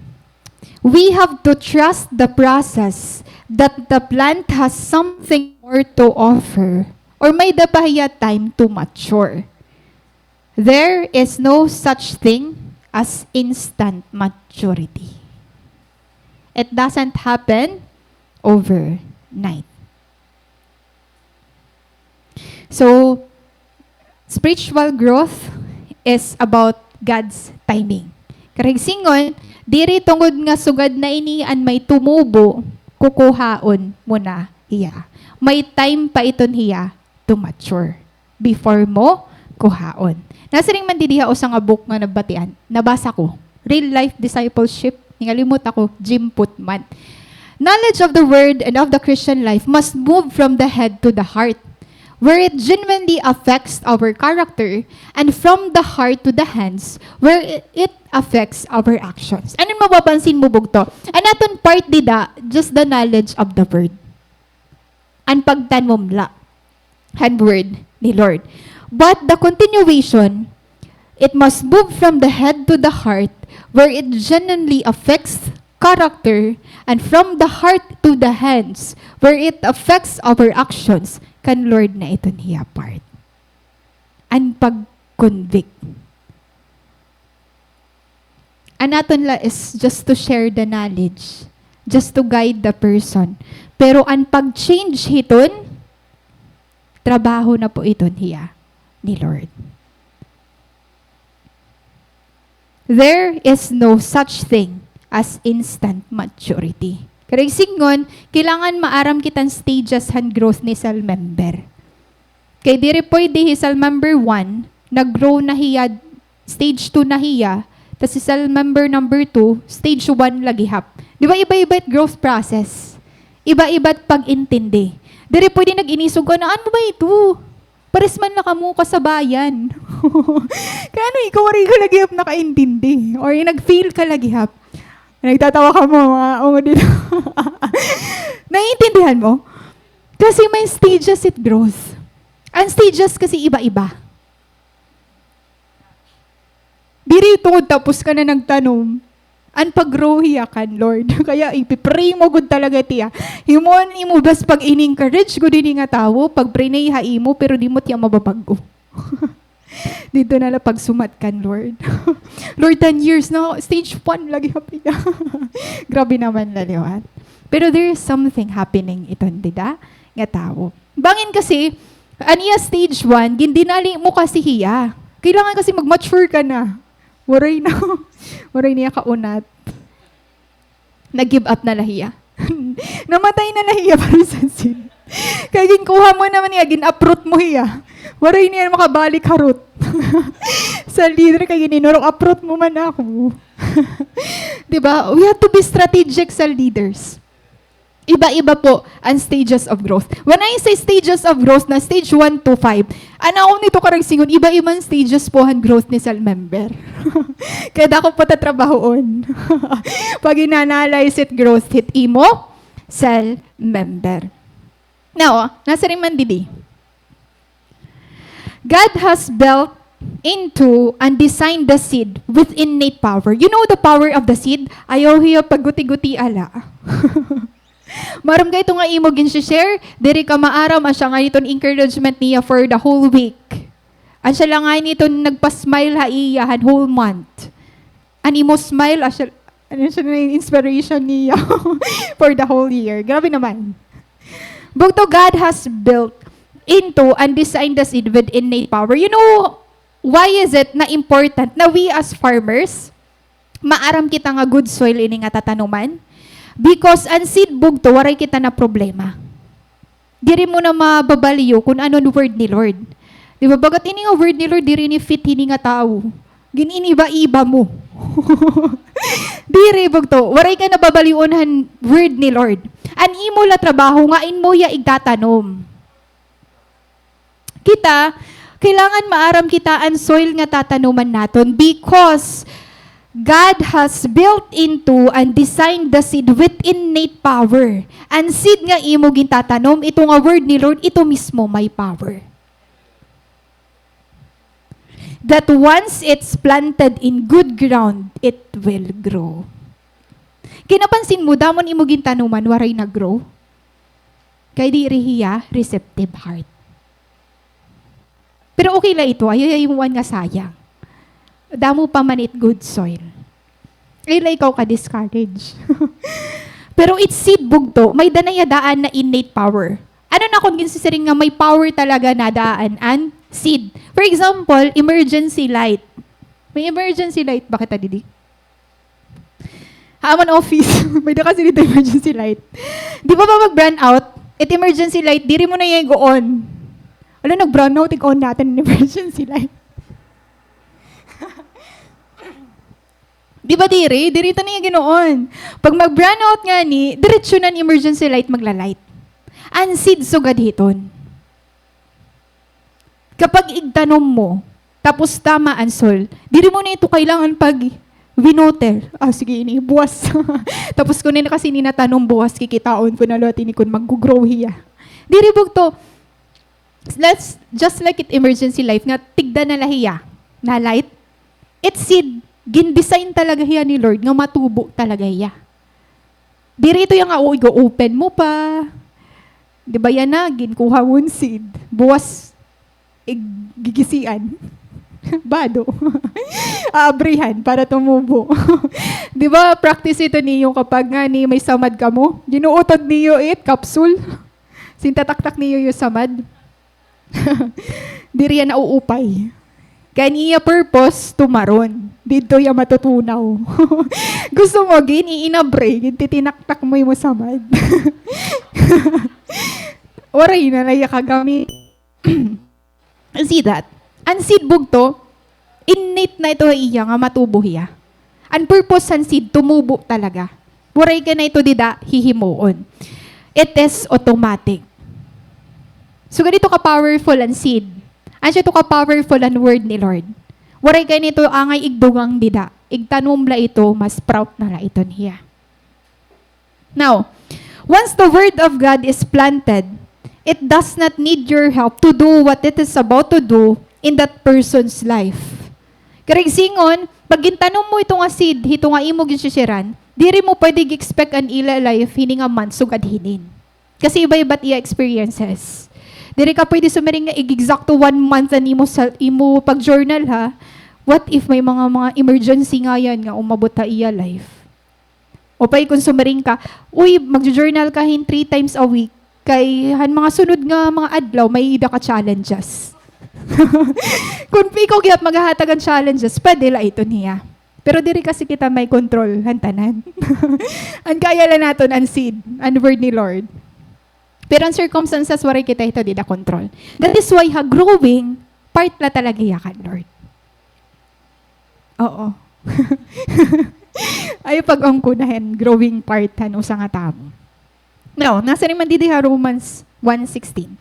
We have to trust the process that the plant has something more to offer or may-ada pa hiya time to mature. There is no such thing as instant maturity. It doesn't happen overnight. So, spiritual growth is about God's timing. Karuyag sidngon, diri tungod nga sugad na ini an may tumubo, kukuhaon mo na hiya. May time pa iton hiya to mature before mo kuhaon. Nasiring man didi ha usa nga book nga nabatian, nabasa ko, Real Life Discipleship, ningalimot ako, Jim Putman. Knowledge of the word and of the Christian life must move from the head to the heart, where it genuinely affects our character, and from the heart to the hands, where i-, it affects our actions. Ano an mapapansin mo, bugto? An aton part dida, just the knowledge of the word. an pagtanom la han word ni Lord. But the continuation, it must move from the head to the heart, where it genuinely affects character, and from the heart to the hands, where it affects our actions. Kan Lord na iton hiya part. An pag-convict. An aton la is just to share the knowledge, just to guide the person. Pero an pag-change hiton, trabaho na po iton hiya ni Lord. There is no such thing as instant maturity. Karuyag sidngon, kailangan maaram kita han stages han growth ni cell member. Kay diri pwede hi cell member one, nag-grow na hiya, stage two na hiya, tas si cell member number two, stage one la gihap. Di ba iba-iba it growth process? Iba-iba it pag-intindi. Diri pwede nag-inisog ka na, "Ano ba ito? Pares man la kamo kasabayan." Kay ano, ikaw waray ka la gihap nakaintindi. Or nag-fail ka la gihap. Nagtatawa kamo, mga ungo dito. Naiintindihan mo? Kasi may stages it growth. An stages kasi iba-iba. Diri tungod tapos ka na nagtanom, an pag-grow hiya kan Lord. Kaya ipi-pray mo gud talaga it hiya. Himuon imo best pag-in-encourage gud ini nga tawo, pag-pray na ha imo, pero diri mo it hiya mababag-o. Didto na la pagsumat kan Lord. Lord, ten years na, stage one la gihap hiya. Grabe naman la liwat. Pero there is something happening iton dida nga tawo. Bangin kasi, an iya stage one, gindinali mo kasi hiya. Kailangan kasi mag-mature ka na. Waray na. Waray niya kaunat. Nag-give up na la hiya. Namatay na la hiya para sa seed. Kay ginkuha mo naman hiya, gin-uproot mo hiya. Waray niya makabalik ha root. Sa leader, kay gininurok, "Uproot mo man ako." Di ba? We have to be strategic sa leaders. Iba-iba po an stages of growth. When I say stages of growth, na stage one to five, an akon ito karuyag sidngon, iba-iba an stages po han growth ni cell member. Kay dako pa ta trabahoon. Pag-analyze it growth hit imo cell member. Now, nasiring man didi. God has built into and designed the seed with innate power. You know the power of the seed? Ayaw hiya pagguti-guti ala. Maaram ka ito nga imo gin-share, diri ka maaram, asya nga iton encouragement niya for the whole week. Asya la nga ini iton nagpa-smile ha iya han whole month. An imo smile, asya, ano siya na yung inspiration niya for the whole year. Grabe naman. Bugto, God has built into and designed the seed with innate power. You know, why is it na important na we as farmers, maaram kita nga good soil ini nga tatanuman? Because an seed bugto, waray kita na problema. Diri mo na mababaliw kun ano an word ni Lord. Di ba? Bagat ini nga word ni Lord, diri ini fit hini nga tawo. Gin-iniba-iba mo. Diri, bugto. Waray ka nababaliwon han word ni Lord. An imo la trabaho nga in mo hiya igtatanom. Kita, kailangan maaram kita an soil nga tatanuman naton because God has built into and designed the seed with innate power. An seed nga imo gintatanom, ito nga word ni Lord, ito mismo may power. That once it's planted in good ground, it will grow. Kay napansin mo, damo an imo gintanoman, waray nag-grow. Kay diri hiya receptive heart. Pero okay la ito, ayaw hiya himuan nga sayang. Damo pa man it good soil. Ay, la ikaw ka-discourage. Pero it seed bugto, may-ada na hiya daan na innate power. Ano na kon ginsisiring nga may power talaga na daan an seed? For example, emergency light. May emergency light ba kita didi? Ha amon office, may-ada kasi didto emergency light. Di ba ba mag-brownout? It emergency light, diri mo na hiya ig-o-on. Ala, nag-brownout, ig-on natin an emergency light. Di ba diri? Diri ta na hiya gin-o-on. Pag mag-brownout ngani, diretso na an emergency light magla-light. An seed sugad hiton. Kapag igtanom mo, tapos tama an soil, diri mo na ito kailangan pag-winoter. Ah, sige, ini, buwas. Tapos kun ini kasi ini natanom, buwas kikitaon ko na liwat ini kun mag-grow hiya. Diri bugto, let's, just like it emergency life, nga tigda na la hiya, na light. It seed, gin-design talaga hiya ni Lord, nga matubo talaga hiya. Diri ito hiya nga, o, igo-open mo pa. Di ba yana, ginkuha mo an seed. Buwas, ig-, gigisian. Bado. Aabrihan para tumubo. Di ba, practice ito niyo kapag ngani may samad kamo? Ginuutod niyo it capsule. Sintataktak niyo yung samad. Diri hiya nauupay. Kay an iya purpose, tumaron. Didto hiya matutunaw. Gusto mo, gin-iinabre, gintitinaktak mo yung samad. Waray na la hiya kagamit. See that? An seed bugto, innate na ito ha iya nga matubo hiya. An purpose han seed, tumubo talaga. Waray ka na ito dida hihimuon. It is automatic. So, ganito ka-powerful an seed. Asya ito ka-powerful an word ni Lord. Waray ka na ito angay igdugang dida. Igtanom la ito, ma-sprout na la ito niya. Now, once the word of God is planted, it does not need your help to do what it is about to do in that person's life. Karuyag sidngon, pag gintanom mo ito nga seed, hito nga imo ginsishiran, diri mo pwede gi-expect an ila life hini nga month sugad hinin. Kasi iba-iba it iya experiences. Diri ka pwede sumiring nga ig-exacto one month an imo sa, imo pag-journal, ha. What if may mga, mga emergency ngay-an nga umabot ha iya life? Upay kon sumiring ka, "Uy, magjo-journal ka hin three times a week, kay han mga sunod nga mga adlaw, may-ada ka challenges." Kon ikaw gihap maghahatag han challenges, pwede la ito niya. Pero diri kasi kita may control han tanan. An kaya la naton an seed, an word ni Lord. Pero an circumstances, waray kita hito dida control. That is why ha growing, part la talaga hiya kan Lord. Oo. Ayaw pag-angkon han growing part han usa nga tawo. Now, nasiring man didi ha Romans one sixteen,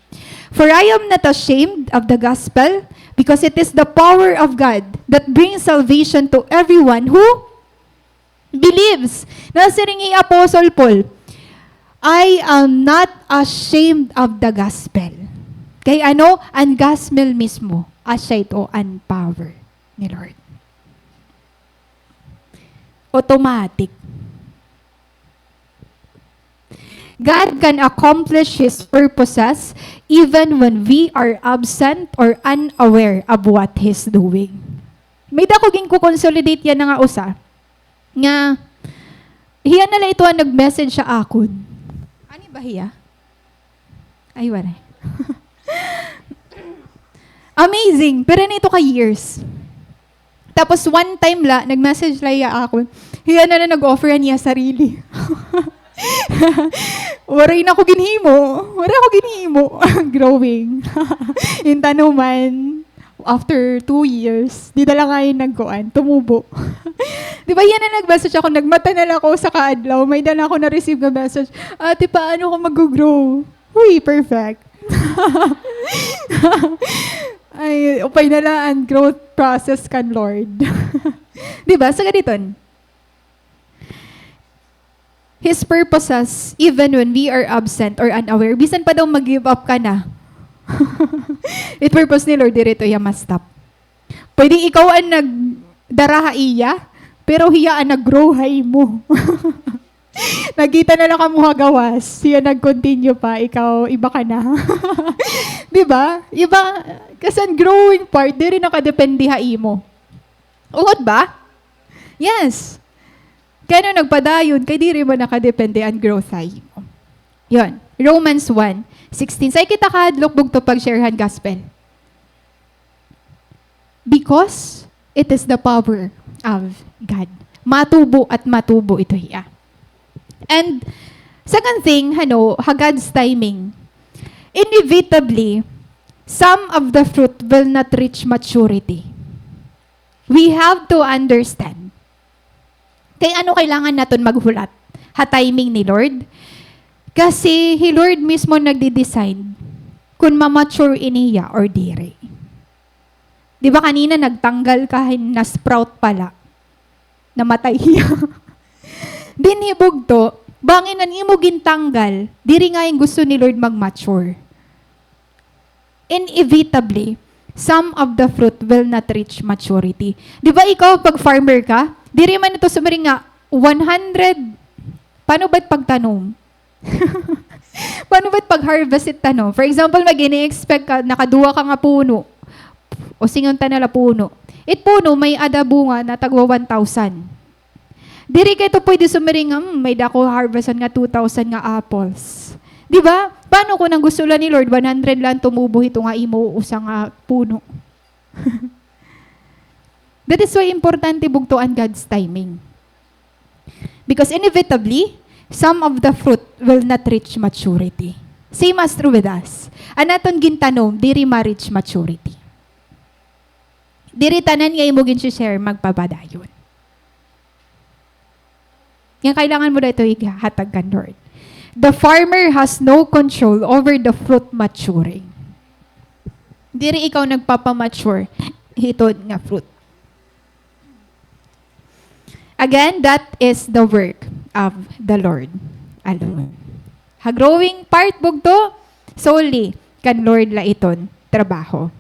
"For I am not ashamed of the gospel, because it is the power of God that brings salvation to everyone who believes." Nasiring hi Apostle Paul, "I am not ashamed of the gospel." Kay ano? An gospel mismo, asya ito an power ni Lord. Automatic. God can accomplish His purposes even when we are absent or unaware of what He's doing. May-ada ko ginko-consolidate yana nga usa, nga hiya na la ito an nag-message ha akon. Ani ba hiya? Ay, waray. Amazing. Pero nito ka years. Tapos one time la, nag-message la hiya ha akon. Hiya na la nag-offer han iya sarili. Waray na ako ginhimo. Waray ako ginhimo. Growing. Gintanuman. After two years, dida la ngay-an nagkuan, tumubo. Di ba, hiya na nag-message ako, nagmata na la ako usa ka adlaw, may-ada na ako na-receive nga message, "Ate, paano ako mag-grow?" Uy, perfect. Ay, upay na la an growth process kan Lord. Di ba? So, ganiton. His purposes, even when we are absent or unaware, bisan pa daw mag-give up ka na, it purpose ni Lord, diri ito hiya ma-stop. Pwede ikaw an nagdara ha iya, pero hiya an nag-grow ha imo. Nagkita na la kamo ha gawas, hiya nag-continue pa, ikaw, iba ka na. Di ba? Iba, kasi an growing part, diri nakadepende ha imo. Ungod ba? Yes. Kay ano nagpadayon, kay diri man nakadepende an growth ha imo. Yun. Romans one sixteen. Say kita kahadlok bugto pag-share han gospel. Because it is the power of God. Matubo at matubo ito hiya. And second thing, ano, ha God's timing, inevitably, some of the fruit will not reach maturity. We have to understand. Kay ano kailangan naton maghulat ha timing ni Lord? Kasi hi Lord mismo nagde-design kun ma-mature ini hiya or diri. Di ba kanina nagtanggal ka, hin-, na-sprout pa la. Namatay hiya. Dinhi bugto, Bangin an imo gintanggal, diri ngay-an gusto ni Lord mag-mature. Inevitably, some of the fruit will not reach maturity. Di ba ikaw, pag farmer ka, diri man ito sumiring nga one hundred, paano ba it pagtanom? Paano ba it pag-harvest it tanom? For example, mag-ini-expect ka, nakaduha ka nga puno. O singon ta na la puno. It puno, may-ada bunga na tagwa one thousand. Diri kay ito pwede sumiring nga, "Hmm, may-ada ako harvestan nga two thousand nga apples." Di ba? Paano kun an gusto la ni Lord, one hundred lang tumubo hito nga imo usa nga puno? That is why importante bugto an God's timing. Because inevitably, some of the fruit will not reach maturity. Same as true with us. An aton gintanom, diri ma-reach maturity. Diri tanan nga imo gin-share magpapadayon. Nga kailangan mo daw ito ihatag kan Lord. The farmer has no control over the fruit maturing. Diri ikaw nagpapamature hiton nga fruit. Again, that is the work of the Lord alone. Ha growing part, bugto, solely kan Lord la iton trabaho.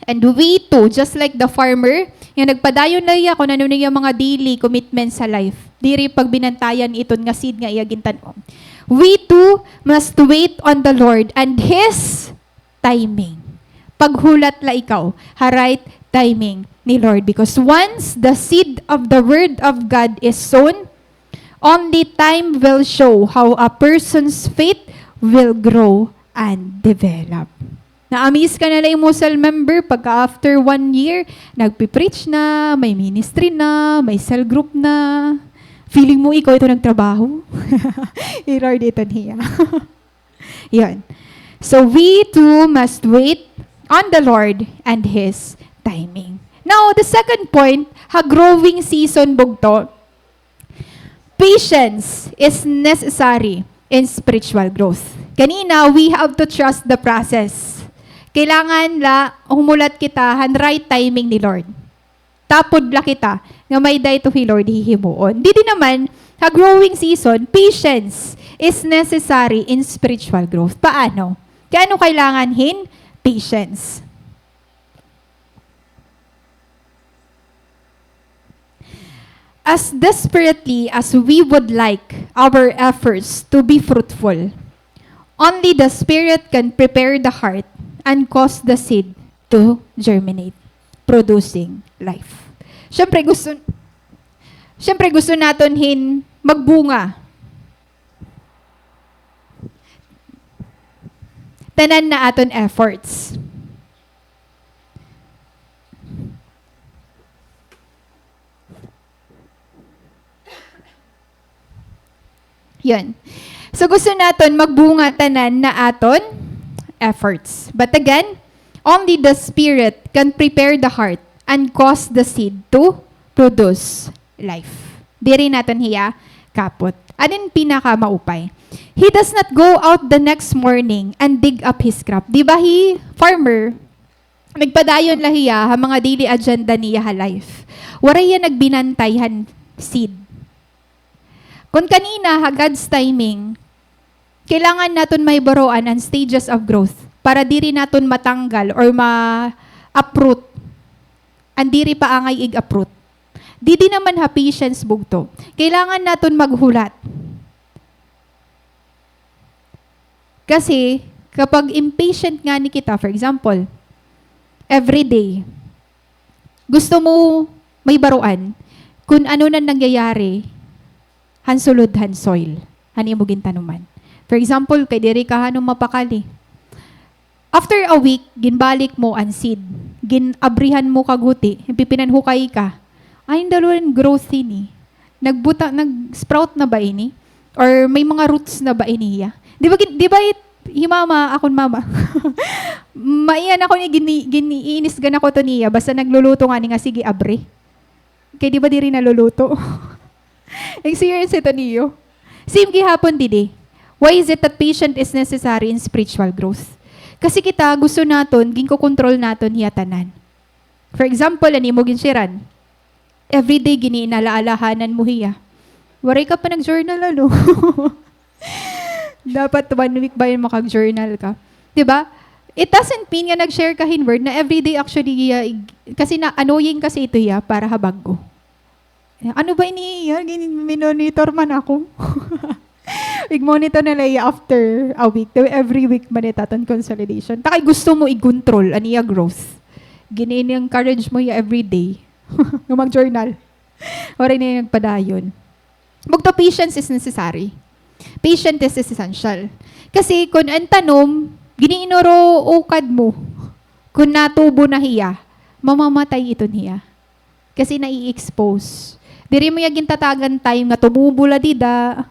And we too, just like the farmer, nga nagpadayon la hiya kun ano na iya mga daily commitments sa life. Diri pagbinantayan iton nga seed nga iya gintan-om. We too must wait on the Lord and His timing. Paghulat la ikaw ha right timing ni Lord. Because once the seed of the Word of God is sown, only time will show how a person's faith will grow and develop. Na-amaze ka na la imo cell member, pagka after one year, nagpi-preach na, may ministry na, may cell group na. Feeling mo ikaw ito nagtrabaho. Hi Lord ito niya. Yun. So, we too must wait on the Lord and His timing. Now, the second point, ha growing season, bugto, patience is necessary in spiritual growth. Kanina, we have to trust the process. Kailangan la humulat kita han right timing ni Lord. Tapod la kita nga may-ada ito hi Lord hihimuon. Didi naman, ha growing season, patience is necessary in spiritual growth. Paano? Kay ano kailangan hin patience? As desperately as we would like our efforts to be fruitful, only the Spirit can prepare the heart and cause the seed to germinate, producing life. Siyempre, gusto, siyempre, gusto naton hin magbunga. Tanan na aton efforts. Yun. So, gusto naton magbunga tanan na aton efforts. But again, only the Spirit can prepare the heart and cause the seed to produce life. Diri naton hiya kapot. Ano in pinakamaupay? He does not go out the next morning and dig up his crop. Di ba hi farmer, nagpadayon la hiya ha mga daily agenda niya ha life. Waray hiya nagbinantay han seed. Kon kanina, ha God's timing, kailangan naton mahibaroan an stages of growth para diri naton matanggal or ma-uproot an diri pa angay ig-uproot. Didi naman ha patience, bugto. Kailangan naton maghulat. Kasi, kapag impatient ngani kita, for example, everyday, gusto mo mahibaroan kun ano na nangyayari han sulod han soil, han imo gintanuman. For example, kay diri ka hanon mapakali. After a week, ginbalik mo an seed. Gin-abrihan mo kaghuti, pipinanhukay ka. Ay, dalawa an growth ini. Nagbuta, nag-sprout na ba ini? Or may mga roots na ba ini hiya? Di ba, gin-, di ba it-, hi mama, akon mama. Maiyan ako ni gini-, gini-, iinis gana ko to niya. Basta nagluluto ngani nga, sige, abri. Kay di ba diri naluluto? Experience ito niyo. Same gihapon didi. Why is it that patient is necessary in spiritual growth? Kasi kita, gusto naton, ginkokontrol naton hiya tanan. For example, an imo ginsharean. Everyday, gini-inalaalahanan mo hiya. Waray ka pa nag-journal, ano? Dapat one week ba yun makag-journal ka? Di ba? It doesn't mean nga nag-share ka hin word na everyday actually, ah, ig-, kasi na annoying kasi ito hiya para ha bag-o. Ano ba ini hiya? Gin-, minonitor man ako. Ig-monitor na la hiya after a week. Daw every week man it aton consolidation. Ta kay gusto mo i-control an iya growth. Gin-encourage mo hiya everyday. Nga mag-journal. Waray na hiya nagpadayon. Bugto, patience is necessary. Patience is essential. Kasi kun an tanom, gin-iinuro-ukad mo, kun natubo na hiya, mamamatay iton hiya. Kasi nai-expose. Diri mo hiya gintatagan time nga tumubo la dida,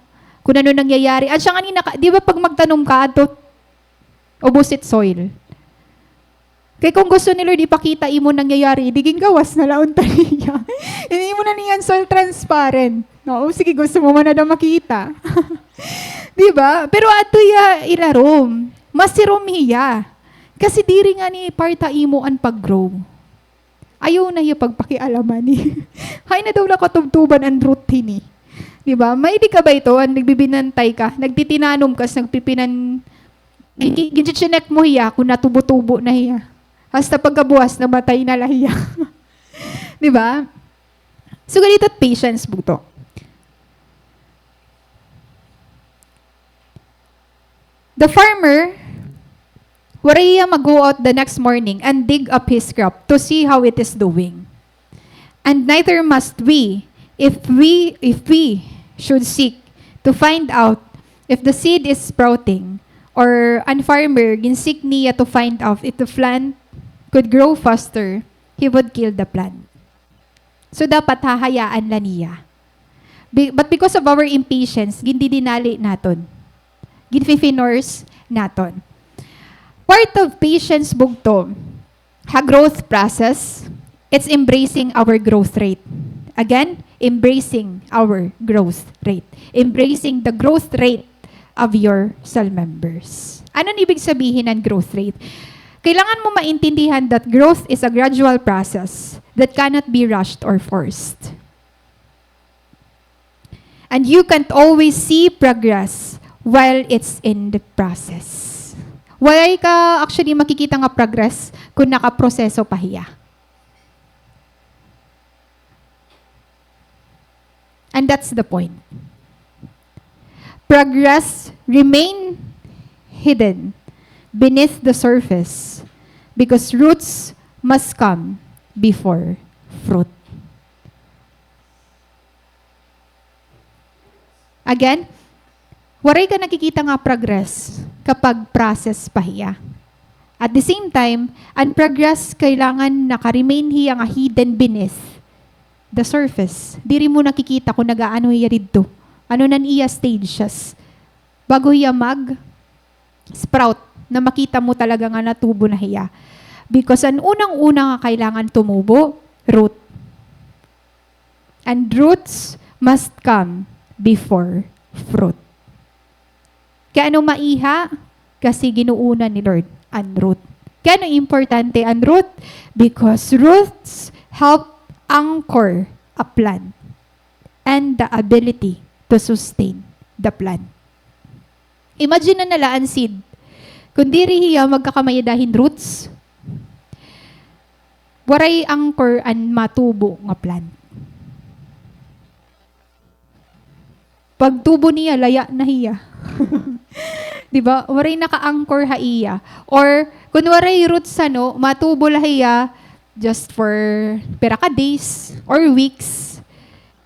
kun ano nangyayari. Asya ngani naka-, di ba pag magtanom ka, adto ubos it soil. Kay kun gusto ni Lord ipakita imo nangyayari, di gingawas na la unta niya. Ini imo na niyan soil transparent. No, sige, gusto mo man na daw makita. Di ba? Pero adto hiya ilarom. Masirom hiya. Kasi diri ngani part ha imo an pag-grow. Ayaw na hiya pagpakialaman. Hain na daw la katubtuban an root hini. Di ba? May di ka ba ito, an nagbibinantay ka, nagtitinanom ka, tas nagpipinan-, gi-, gi-, gin-chichinek mo hiya kun natubo-tubo na hiya. Hasta pagkabuwas, namatay na la hiya. Di ba? So, ganito it patience, bugto. The farmer, waray hiya mag-go out the next morning and dig up his crop to see how it is doing. And neither must we, if we, if we should seek to find out if the seed is sprouting, or an farmer, gin-seek niya to find out if the plant could grow faster, he would kill the plant. So, dapat hahayaan la niya. Be-, but because of our impatience, gindidinali naton. Ginfi-force naton. Part of patience, bugto, ha growth process, it's embracing our growth rate. Again, embracing our growth rate. Embracing the growth rate of your cell members. Ano an ibig sabihin ng growth rate? Kailangan mo maintindihan that growth is a gradual process that cannot be rushed or forced. And you can't always see progress while it's in the process. Waray ka actually makikita nga progress kun nakaproseso pa hiya. And that's the point. Progress remain hidden beneath the surface because roots must come before fruit. Again, waray ka nakikita nga progress kapag process pa hiya. At the same time, an progress kailangan naka-remain hiya nga hidden beneath the surface. Diri mo nakikita kun nag-aano hiya didto. Ano nan iya stages bago hiya mag-sprout na makita mo talaga nga natubo na hiya. Because an unang-una nga kailangan tumubo, root. And roots must come before fruit. Kay ano maiha? Kasi ginuuna ni Lord an root. Kay ano importante an root? Because roots help anchor a plant and the ability to sustain the plant. Imagine na na la an seed. Kun diri hiya magkakamay-ada hin roots, waray anchor an matubo nga plant. Pagtubo niya, laya na hiya. Di ba? Waray naka-anchor ha iya. Or, kun waray roots, ano, matubo la hiya just for pira ka days or weeks.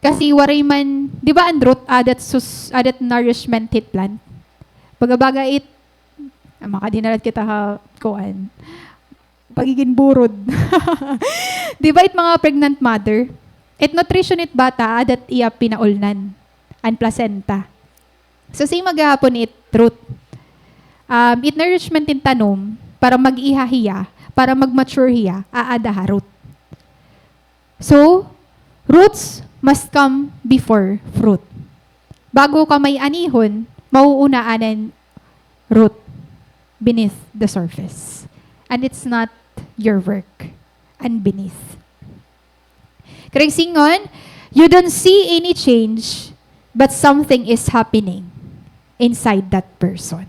Kasi waray man, di ba, an root, adat sus-, adat nourishment hit plant. Baga-baga it, ah, makadinalat kita ha, kuan, pagigin burod. Di ba, it mga pregnant mother, it nutrition it bata, adat iya pinaulnan, an placenta. So, same gihapon it root. Um, it nourishment in tanom, para mag-iha hiya, para mag-mature hiya, aada ha root. So, roots must come before fruit. Bago ka may anihon, mauuna anan root beneath the surface. And it's not your work. An beneath. Karuyag sidngon, you don't see any change But something is happening inside that person.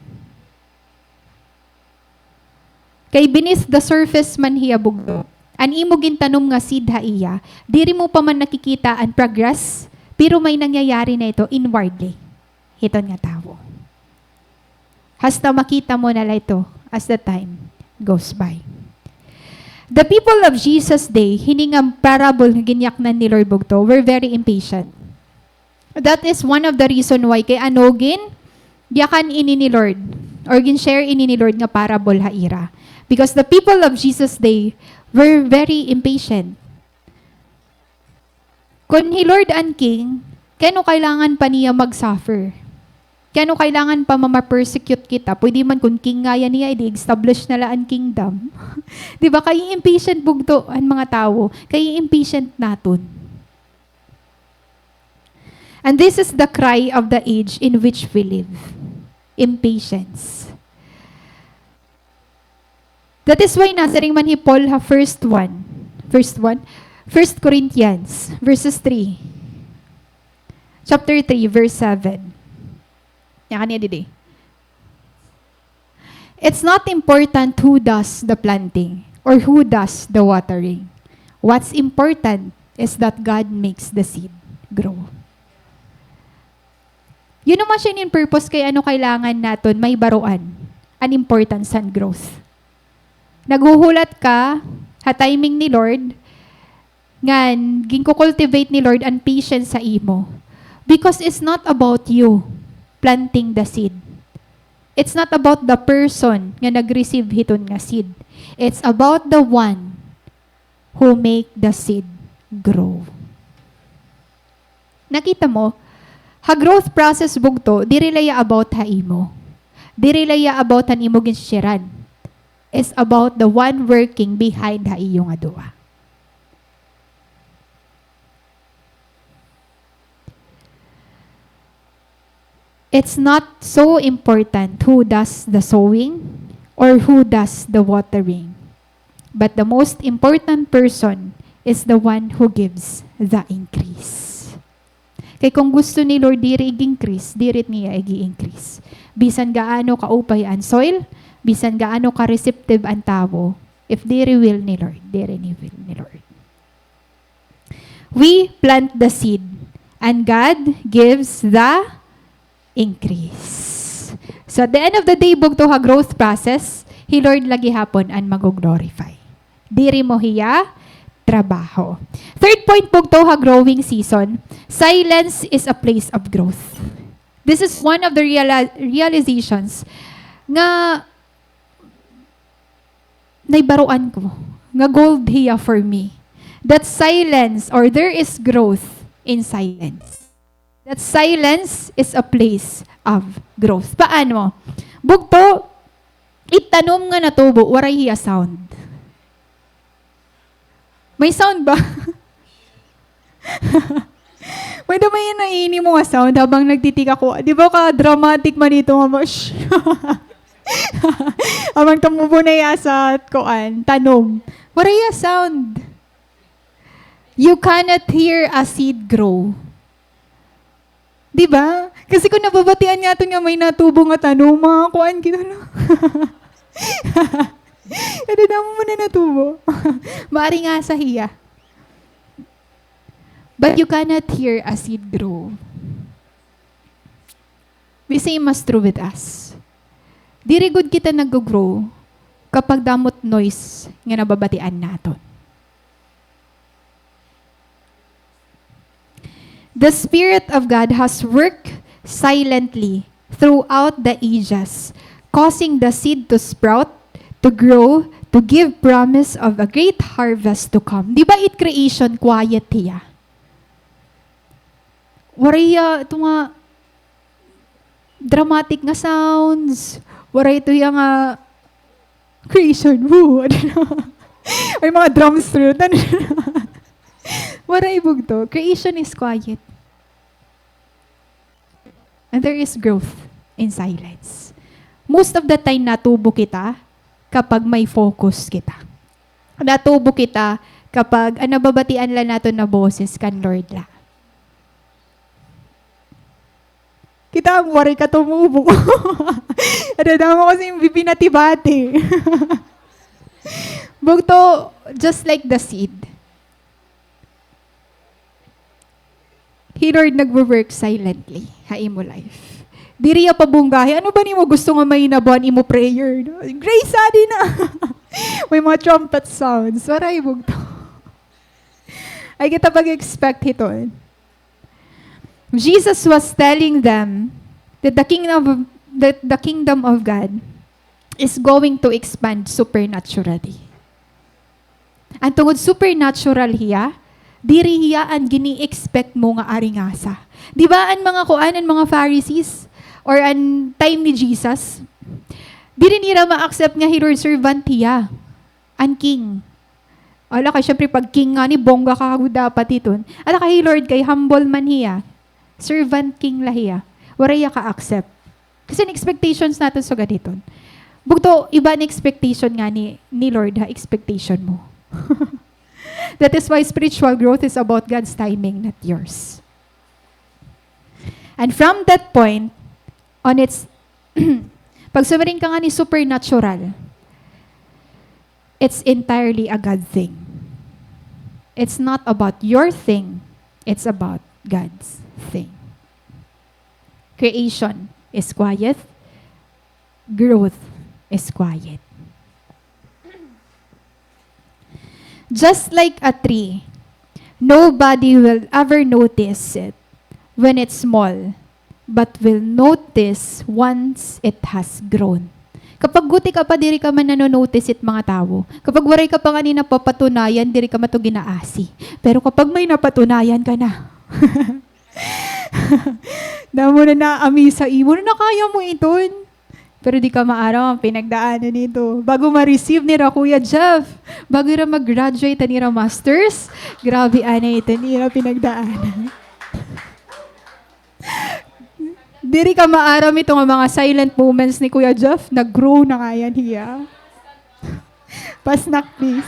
Kay beneath the surface man hiya, bugto, an imo gintanom nga seed ha iya, diri mo pa man nakikita an progress, pero may nangyayari na ito inwardly hiton nga tawo. Hasta makita mo na la ito as the time goes by. The people of Jesus' day, hini nga parable nga ginyaknan ni Lord, bugto, were very impatient. That is one of the reason why kay ano gin-, giyakan ini ni Lord, or gin-share ini ni Lord nga parable ha ira. Because the people of Jesus' day were very impatient. Kon hi Lord an king, kay ano kailangan pa niya mag-suffer? Kay ano kailangan pa mama-persecute kita? Pwede man kon king ngayan niya, edi establish na la an kingdom. Di ba? Kay impatient, bugto, an mga tawo. Kay impatient naton. And this is the cry of the age in which we live. Impatience. That is why nasiring man hi Paul ha first one. First one? First Corinthians, verses three. Chapter three, verse seven. Yakan niya didi. It's not important who does the planting or who does the watering. What's important is that God makes the seed grow. Yun naman siya in purpose kay ano kailangan naton mahibaroan an importance han growth. Naghuhulat ka ha timing ni Lord, ngan ginko-cultivate ni Lord an patience sa imo. Because it's not about you planting the seed. It's not about the person nga nag-receive hiton nga seed. It's about the one who make the seed grow. Nakita mo, ha growth process, bugto, diri la iya about ha imo. Diri la iya about han imo ginsharean. It's about the one working behind ha iyo nga duwa. It's not so important who does the sowing or who does the watering, but the most important person is the one who gives the increase. Kay kung gusto ni Lord diri ig-increase, diri niya ig-increase. Bisan gaano kaupay an soil, bisan gaano ka-receptive an tawo, if diri will ni Lord, diri ni will ni Lord. We plant the seed, and God gives the increase. So at the end of the day, bugto, ha growth process, hi Lord la gihapon an mago-glorify. Diri mo hiya trabaho. Third point, bugto, ha growing season, silence is a place of growth. This is one of the reala-, realizations nga nahibaroan ko nga gold hiya for me. That silence, or there is growth in silence. That silence is a place of growth. Paano? Bugto, it tanom nga natubo, waray hiya sound. May sound ba? May da may naini mo nga sound habang nagtitika ko. Di ba ka-dramatic man ito nga mas-, habang tumubo na iya sa kuan, tanom. Waray iya sound. You cannot hear a seed grow. Di ba? Kasi kung nababatian nga aton nga may natubo nga tanom, mga kuan kita na. Ano na mo na natubo? Maari nga sa hiya. But you cannot hear a seed grow. The same as true with us. Diri gud kita nag-grow kapag damo it noise nga nababatian naton. The Spirit of God has worked silently throughout the ages, causing the seed to sprout, to grow, to give promise of a great harvest to come. Di ba it creation quiet hiya? Waray hiya ito nga dramatic nga sounds. Waray ito hiya nga creation. Woo! Ay, mga drums through. Waray, bugto. Creation is quiet. And there is growth in silence. Most of the time, natubo kita kapag may focus kita. Natubo kita kapag an nababatian la naton na boses kan Lord la. Kita mo, waray ka tumubo. Ada damo kasi yung bibinati-bati. Bugto, just like the seed. Hi Lord nagwo-work silently ha imo life. Diri hiya pabunggahi. Ano ba nimo gusto nga mahinabuan imo prayer, no? Grace, adi na. May mga trumpet sounds. Waray, bugto. Ay kita pag-expect hiton. Jesus was telling them that the kingdom of, that the kingdom of God is going to expand supernaturally. An tungod supernatural hiya, diri hiya an gini-expect mo nga aringasa. Di ba an mga kuan, an mga Pharisees, or an time ni Jesus, diri nira ma-accept nga hi Lord servant hiya, an king. Ala kay, syempre, pag king ngani, bongga ka gud dapat hiton. Ala kay hi Lord kay humble man hiya. Servant king la hiya. Waray hiya ka-accept. Kasi an expectations naton sugad hiton. Bugto, iba an expectation ngani ni Lord ha expectation mo. That is why spiritual growth is about God's timing, not yours. And from that point, on its, pag sumiring ka ngani supernatural, it's entirely a God thing. It's not about your thing. It's about God's thing. Creation is quiet. Growth is quiet. Just like a tree, nobody will ever notice it when it's small, but will notice once it has grown. Kapag guti ka pa, diri ka man nano-notice it mga tawo. Kapag waray ka pa ngani napapatunayan, diri ka man to ginaasi. Pero kapag may napatunayan ka na, damo na naami sa imo, na kaya mo iton. Pero di ka maaram an pinagdaanan hito. Bago ma-receive nira Kuya Jeff, bago hira mag-graduate han ira masters, grabe anay ito nira pinagdaanan. Diri ka maaram ito nga mga silent moments ni Kuya Jeff, nag-grow na ngayan hiya. Pasnak, please.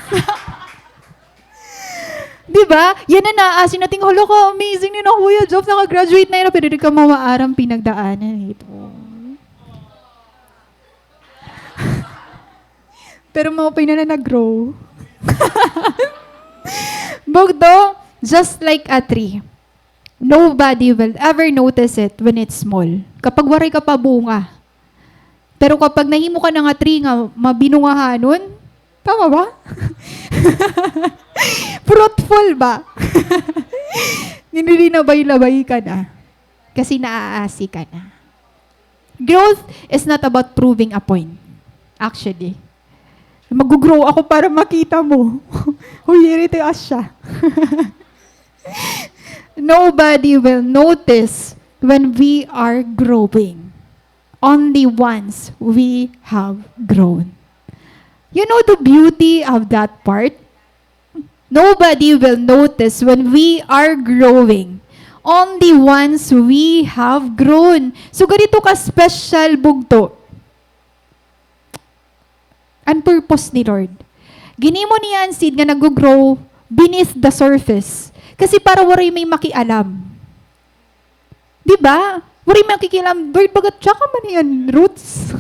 Di ba? Yana na, as in, nating, "Hala ka, amazing ni na Kuya Jeff, naka-graduate na yana," pero di ka maaram pinagdaanan ito. Pero maupay na na nag-grow. Bugto, just like a tree. Nobody will ever notice it when it's small. Kapag waray ka pa bunga. Pero kapag nahimo ka na nga tree nga mabinungahanon, tama ba? Fruitful ba? Ginilabay-labay ka na. Kasi naaasi ka na. Growth is not about proving a point. Actually, mag-grow ako para makita mo. Huy, diri to asya. Nobody will notice when we are growing. Only once we have grown. You know the beauty of that part? Nobody will notice when we are growing. Only once we have grown. So, ganito ka special, bugto. An purpose ni Lord. Ginhimo niya an seed nga nag-grow beneath the surface. Kasi para waray may makialam. Di ba? Waray makikialam, Lord, baga tsaka man hiya an roots.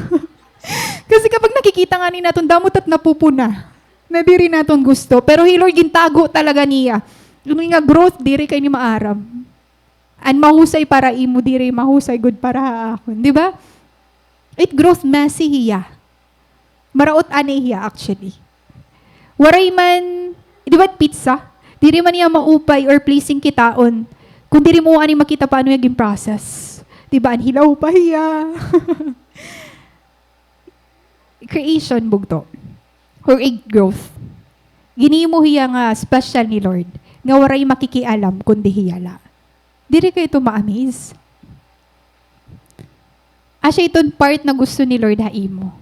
Kasi kapag nakikita ngani naton, damo it napupuna. Na diri naton gusto. Pero hi Lord, gintago talaga niya. Yung nga growth, diri kay ni maaram. An mahusay para imo, diri mahusay gud para ha akon. Di ba? It grows messy hiya. Maraot anay hiya, actually. Waray man, di ba, pizza? Diri man hiya maupay or pleasing kitaon kun diri mo anay makita paano hiya gin-process. Di ba, an hilaw pa hiya. Creation, bugto. Or it growth. Ginhimo hiya nga special ni Lord, nga waray makikialam kundi hiya la. Diri kay ito ma-amaze? Asya iton part na gusto ni Lord ha imo.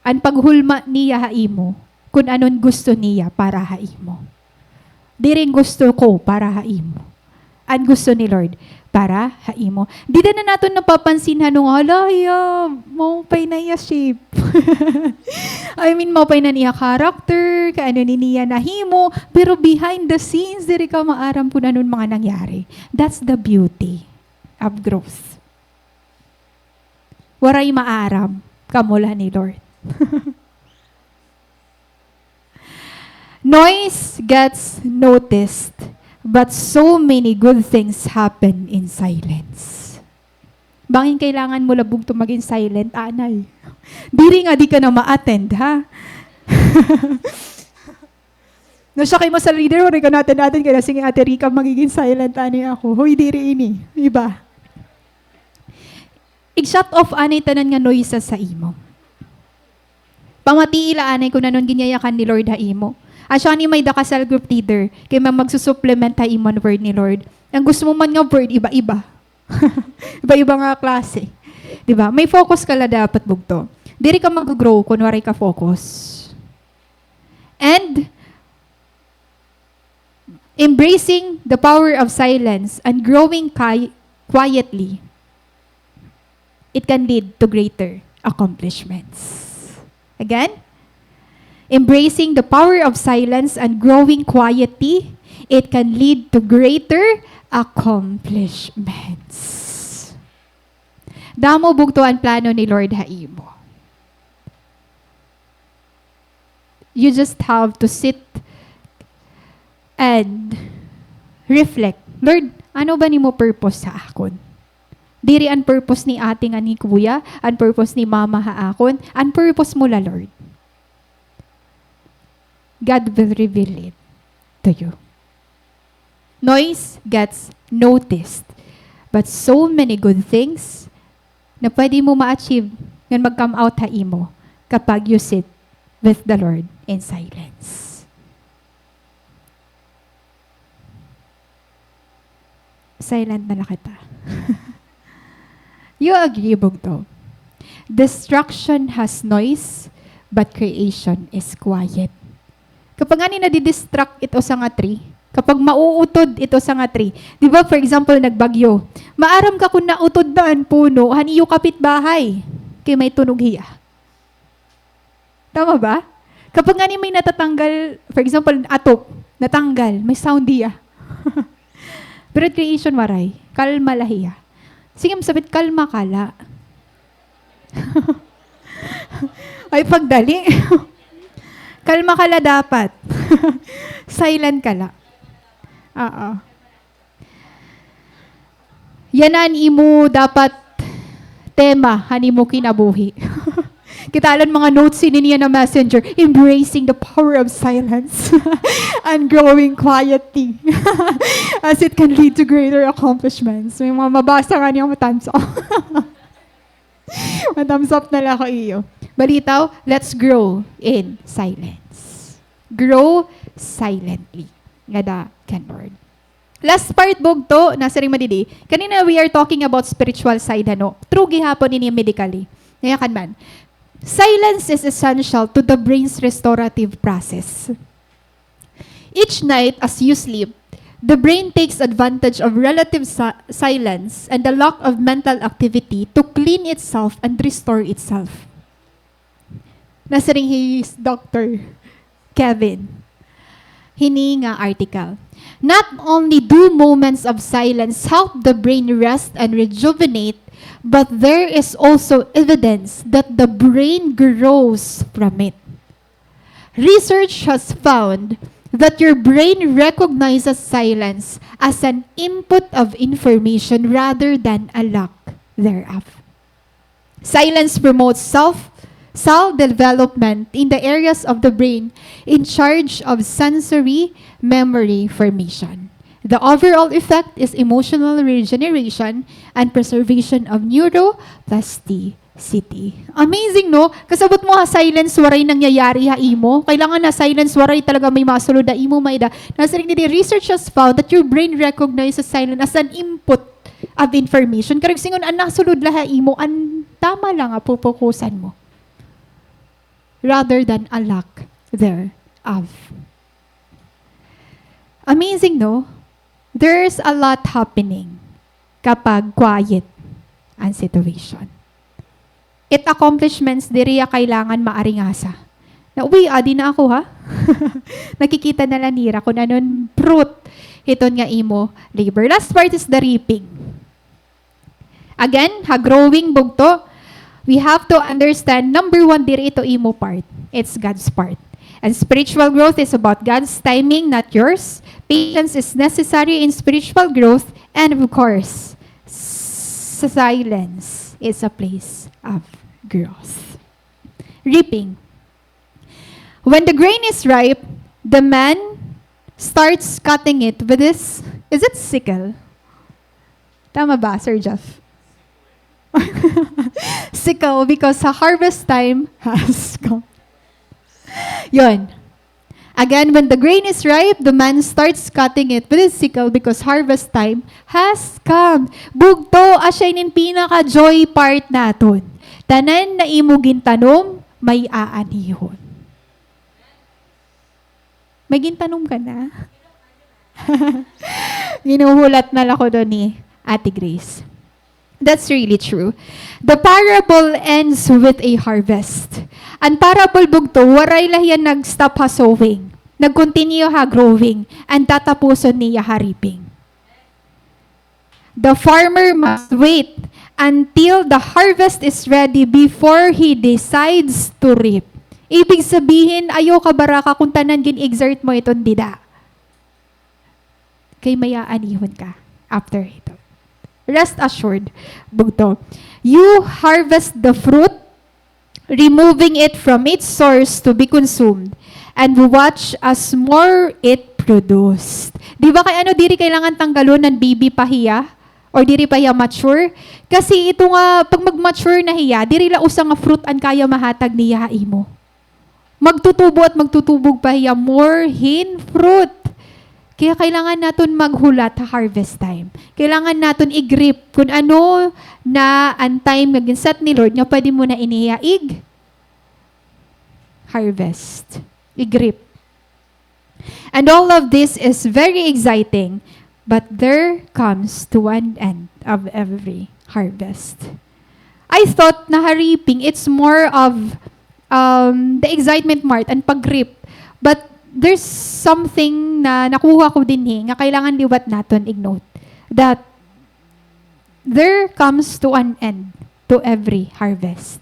An paghulma niya ha imo, kun ano an gusto niya para ha imo. Diri an gusto ko para ha imo. An gusto ni Lord para ha imo. Dida na naton napapansin, ano nga, hala, hiya, maupay na hiya shape. I mean, maupay na an iya character, kay ano an iya nahimo, pero behind the scenes, diri ka maaram kun ano an mga nangyari. That's the beauty of growth. Waray maaram, kamo la ni Lord. Noise gets noticed, but so many good things happen in silence. Bangin kailangan mo la bugto magin silent, anay. Diri nga di ka na ma-attend, ha? Nasya kay mo sa leader, waray ka na attend-attend, kay na, "Sige, Ate Rica, magigin silent anay ako." Hoy, diri ini. Iba. Ig-shut off anay tanan nga noise sa imo. Pamatii la anay kun ano an ginyayakan ni Lord ha imo. Asya ni may-ada ka cell group leader, kay may magsusupplement ha imo an word ni Lord. An gusto mo man nga word, iba-iba. Iba-iba nga klase. Di ba? May focus ka la dapat bugto. Diri ka mag-grow kun waray ka focus. And embracing the power of silence and growing qui-, quietly, it can lead to greater accomplishments. Again, embracing the power of silence and growing quietly, it can lead to greater accomplishments. Damo bugto an plano ni Lord ha imo. You just have to sit and reflect. "Lord, ano ba an imo purpose sa akon? Diri an purpose ni ate ngan ni kuya, an purpose ni mama ha akon, an purpose mo la, Lord." God will reveal it to you. Noise gets noticed, but so many good things na pwede mo ma-achieve ngan mag-come out ha imo kapag you sit with the Lord in silence. Silent na la kita. You agree, bugto? Destruction has noise, but creation is quiet. Kapag ngani nadi-distract it usa nga tree, kapag mauutod it usa nga tree, di ba, for example, nagbagyo, maaram ka kun nautod na an puno han iyo kapitbahay, kay may tunog hiya. Tama ba? Kapag ngani may natatanggal, for example, atop, natanggal, may sound hiya. Pero creation waray, kalma la hiya. Sige, masabit, kalma ka la. Ay, pagdali. Kalma ka la dapat. Silent ka la. Oo. Yana an imo dapat tema han imo kinabuhi. Kita la an mga notes hini niya na messenger, embracing the power of silence and growing quietly as it can lead to greater accomplishments. May mga mabasa ngani ako, ma-thumbs up. Ma-thumbs up na la ako iyo. Balitaw, let's grow in silence. Grow silently. Ngada kan Lord. Last part, bugto, nasiring man didi. Kanina, we are talking about spiritual side, ano? True gihapon ini medically. Nayakan man. Silence is essential to the brain's restorative process. Each night, as you sleep, the brain takes advantage of relative si-, silence and the lack of mental activity to clean itself and restore itself. Nasiring hi Doctor Kevin hini nga article. Not only do moments of silence help the brain rest and rejuvenate, but there is also evidence that the brain grows from it. Research has found that your brain recognizes silence as an input of information rather than a lack thereof. Silence promotes self, cell development in the areas of the brain in charge of sensory memory formation. The overall effect is emotional regeneration and preservation of neuroplasticity. Amazing, no? Kasabot mo ha silence, waray nangyayari ha imo. Kailangan ha silence, waray talaga may masulod ha imo, may da. Nasiring didi, research has found that your brain recognizes silence as an input of information. Karuyag sidngon, an nasulod la ha imo, an tama la nga pupukusan mo. Rather than a lack thereof. Amazing, no? There's a lot happening kapag quiet an situation. It accomplishments diri ya kailangan maaringasa. Na, uy, adi na ako, ha? Nakikita na la nira kun ano an fruit hiton nga imo labor. Last part is the reaping. Again, ha growing bugto, We have to understand, number one, diri ito imo part. It's God's part. And spiritual growth is about God's timing, not yours. Patience is necessary in spiritual growth. And of course, s-, silence is a place of growth. Reaping. When the grain is ripe, the man starts cutting it with his, is it sickle? Tama ba, Sir Jeff? Sickle, because ha-, harvest time has come. Yun. Again, when the grain is ripe, the man starts cutting it with his sickle because harvest time has come. Bugto, asya inin pinaka-joy part naton. Tanan na imo gintanom, may aanihon. May gintanom ka na? Ginuhulat na la kuno ni Ate Grace. That's really true. The parable ends with a harvest. An parable, bugto, waray la hiya nag-stop ha sowing. Nag-continue ha growing. And tatapuson niya ha reaping. The farmer must wait until the harvest is ready before he decides to reap. Ibig sabihin, ayaw kabaraka kon tanan gin-exert mo iton dida. Kay may aanihon ka after ito. Rest assured, bugto. You harvest the fruit, removing it from its source to be consumed, and watch as more it produced. Di ba kay ano, diri kailangan tanggalon nan baby pa hiya? Or diri pa hiya mature? Kasi ito nga, pag mag-mature na hiya, diri la usa nga fruit an kaya mahatag niya ha imo. Magtutubo at magtutubog pa hiya more hin fruit. Kaya kailangan naton maghulat ha harvest time. Kailangan naton i-grip kun ano na an time nga gin-set ni Lord nga pwede mo na ini hiya ig-harvest. I-grip. And all of this is very exciting, but there comes to an end of every harvest. I thought na ha reaping, it's more of, um, the excitement part, an pag-reap. But there's something na nakuha ko dinhi nga kailangan liwat naton i-note, that there comes to an end to every harvest.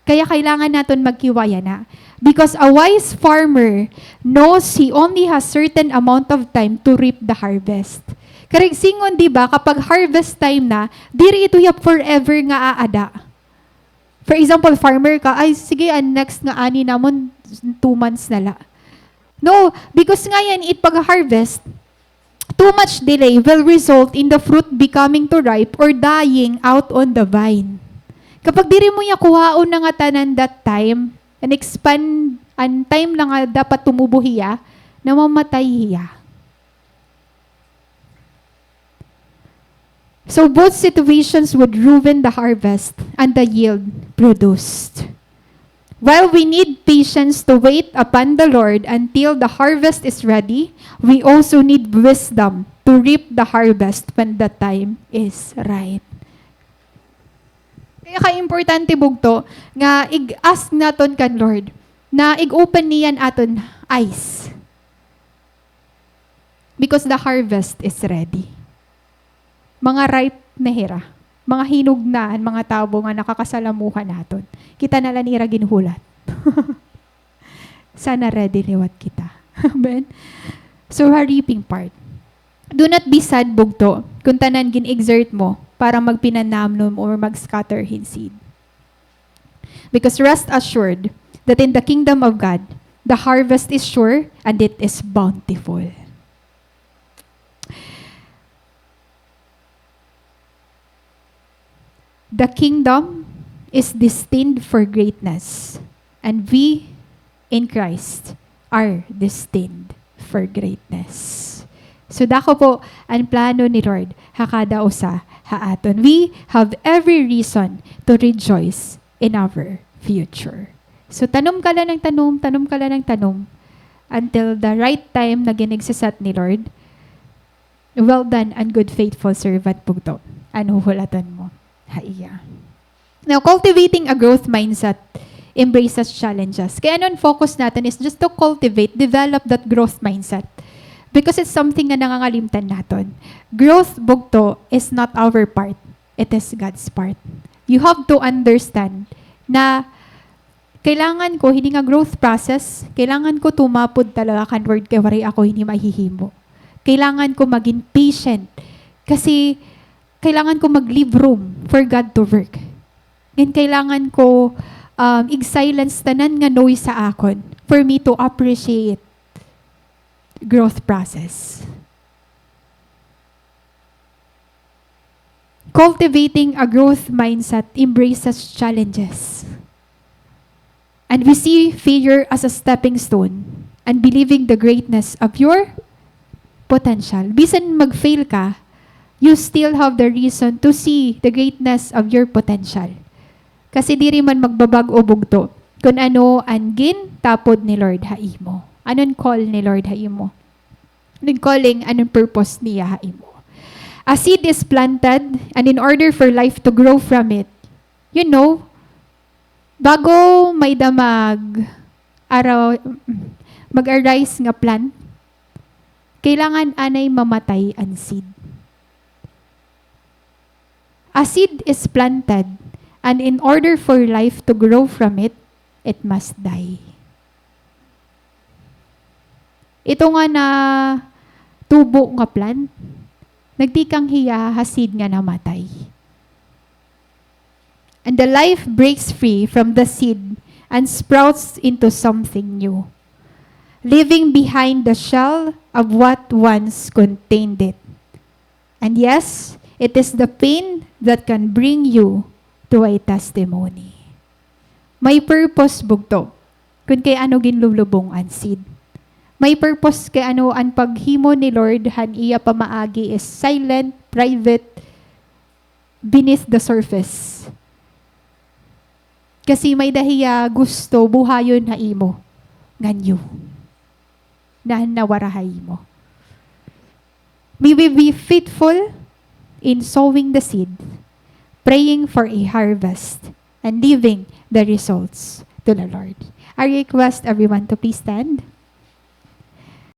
Kaya kailangan naton maghiway yana. Because a wise farmer knows he only has certain amount of time to reap the harvest. Karuyag sidngon, di ba, kapag harvest time na, diri ito hiya forever nga aada. For example, farmer ka, ay, sige, an next nga ani namon, two months na la. No, because ngay-an it pag-harvest, too much delay will result in the fruit becoming too ripe or dying out on the vine. Kapag diri mo hiya kuhaon na nga tanan that time, an expand, an time na nga dapat tumubo hiya, namamatay hiya. So both situations would ruin the harvest and the yield produced. While we need patience to wait upon the Lord until the harvest is ready, we also need wisdom to reap the harvest when the time is right. Kaya ka-importante, bugto, nga ig-ask naton kan Lord na ig-open niya an aton eyes. Because the harvest is ready. Mga ripe na hira. Mga hinog na an mga tabo nga nakakasalamuha naton. Kita na la nira ginhulat. Sana ready liwat kita. Amen? So, ha reaping part. Do not be sad, bugto, kun tanan gin-exert mo para magpinanamnom or mag-scatter hin seed. Because rest assured that in the kingdom of God, the harvest is sure and it is bountiful. The kingdom is destined for greatness, and we in Christ are destined for greatness. So, dako po an plano ni Lord ha kada usa ha aton. We have every reason to rejoice in our future. So, tanom ka la ng tanom, tanom ka la ng tanom, until the right time na gin-exert ni Lord. Well done, an good faithful servant, bugto, an huhulatan mo ha iya. Now, cultivating a growth mindset embraces challenges. Kaya ano an focus naton is just to cultivate, develop that growth mindset. Because it's something nga nangangalimtan naton. Growth, bugto, is not our part. It is God's part. You have to understand na kailangan ko hini nga growth process, kailangan ko tumapod talaga kan Lord kay waray ako hini mahihimo. Kailangan ko magin patient kasi kailangan ko mag-leave room for God to work. Ngan kailangan ko, um, ig-silence tanan nga noise sa akon for me to appreciate growth process. Cultivating a growth mindset embraces challenges. And we see failure as a stepping stone and believing the greatness of your potential. Bisan mag-fail ka, you still have the reason to see the greatness of your potential. Kasi diri man magbabag-o bugto kun ano an gintapod ni Lord ha imo. Ano an call ni Lord ha imo? Ano an calling, ano an purpose niya ha imo? A seed is planted, and in order for life to grow from it, you know, bago may-ada mag-, araw, mag-arise nga plant, kailangan anay mamatay an seed. A seed is planted, and in order for life to grow from it, it must die. Ito nga natubo nga plant, nagtikang hiya ha seed nga namatay. And the life breaks free from the seed and sprouts into something new, leaving behind the shell of what once contained it. And yes, it is the pain that can bring you to a testimony. May purpose bugto kun kay ano ginlulubong an seed. May purpose kay ano an paghimo ni Lord han iya pamaagi is silent, private, beneath the surface. Kasi may-ada hiya gusto buhayon ha imo nga new. Na nawara ha imo. May we be faithful in sowing the seed, praying for a harvest, and leaving the results to the Lord. I request everyone to please stand.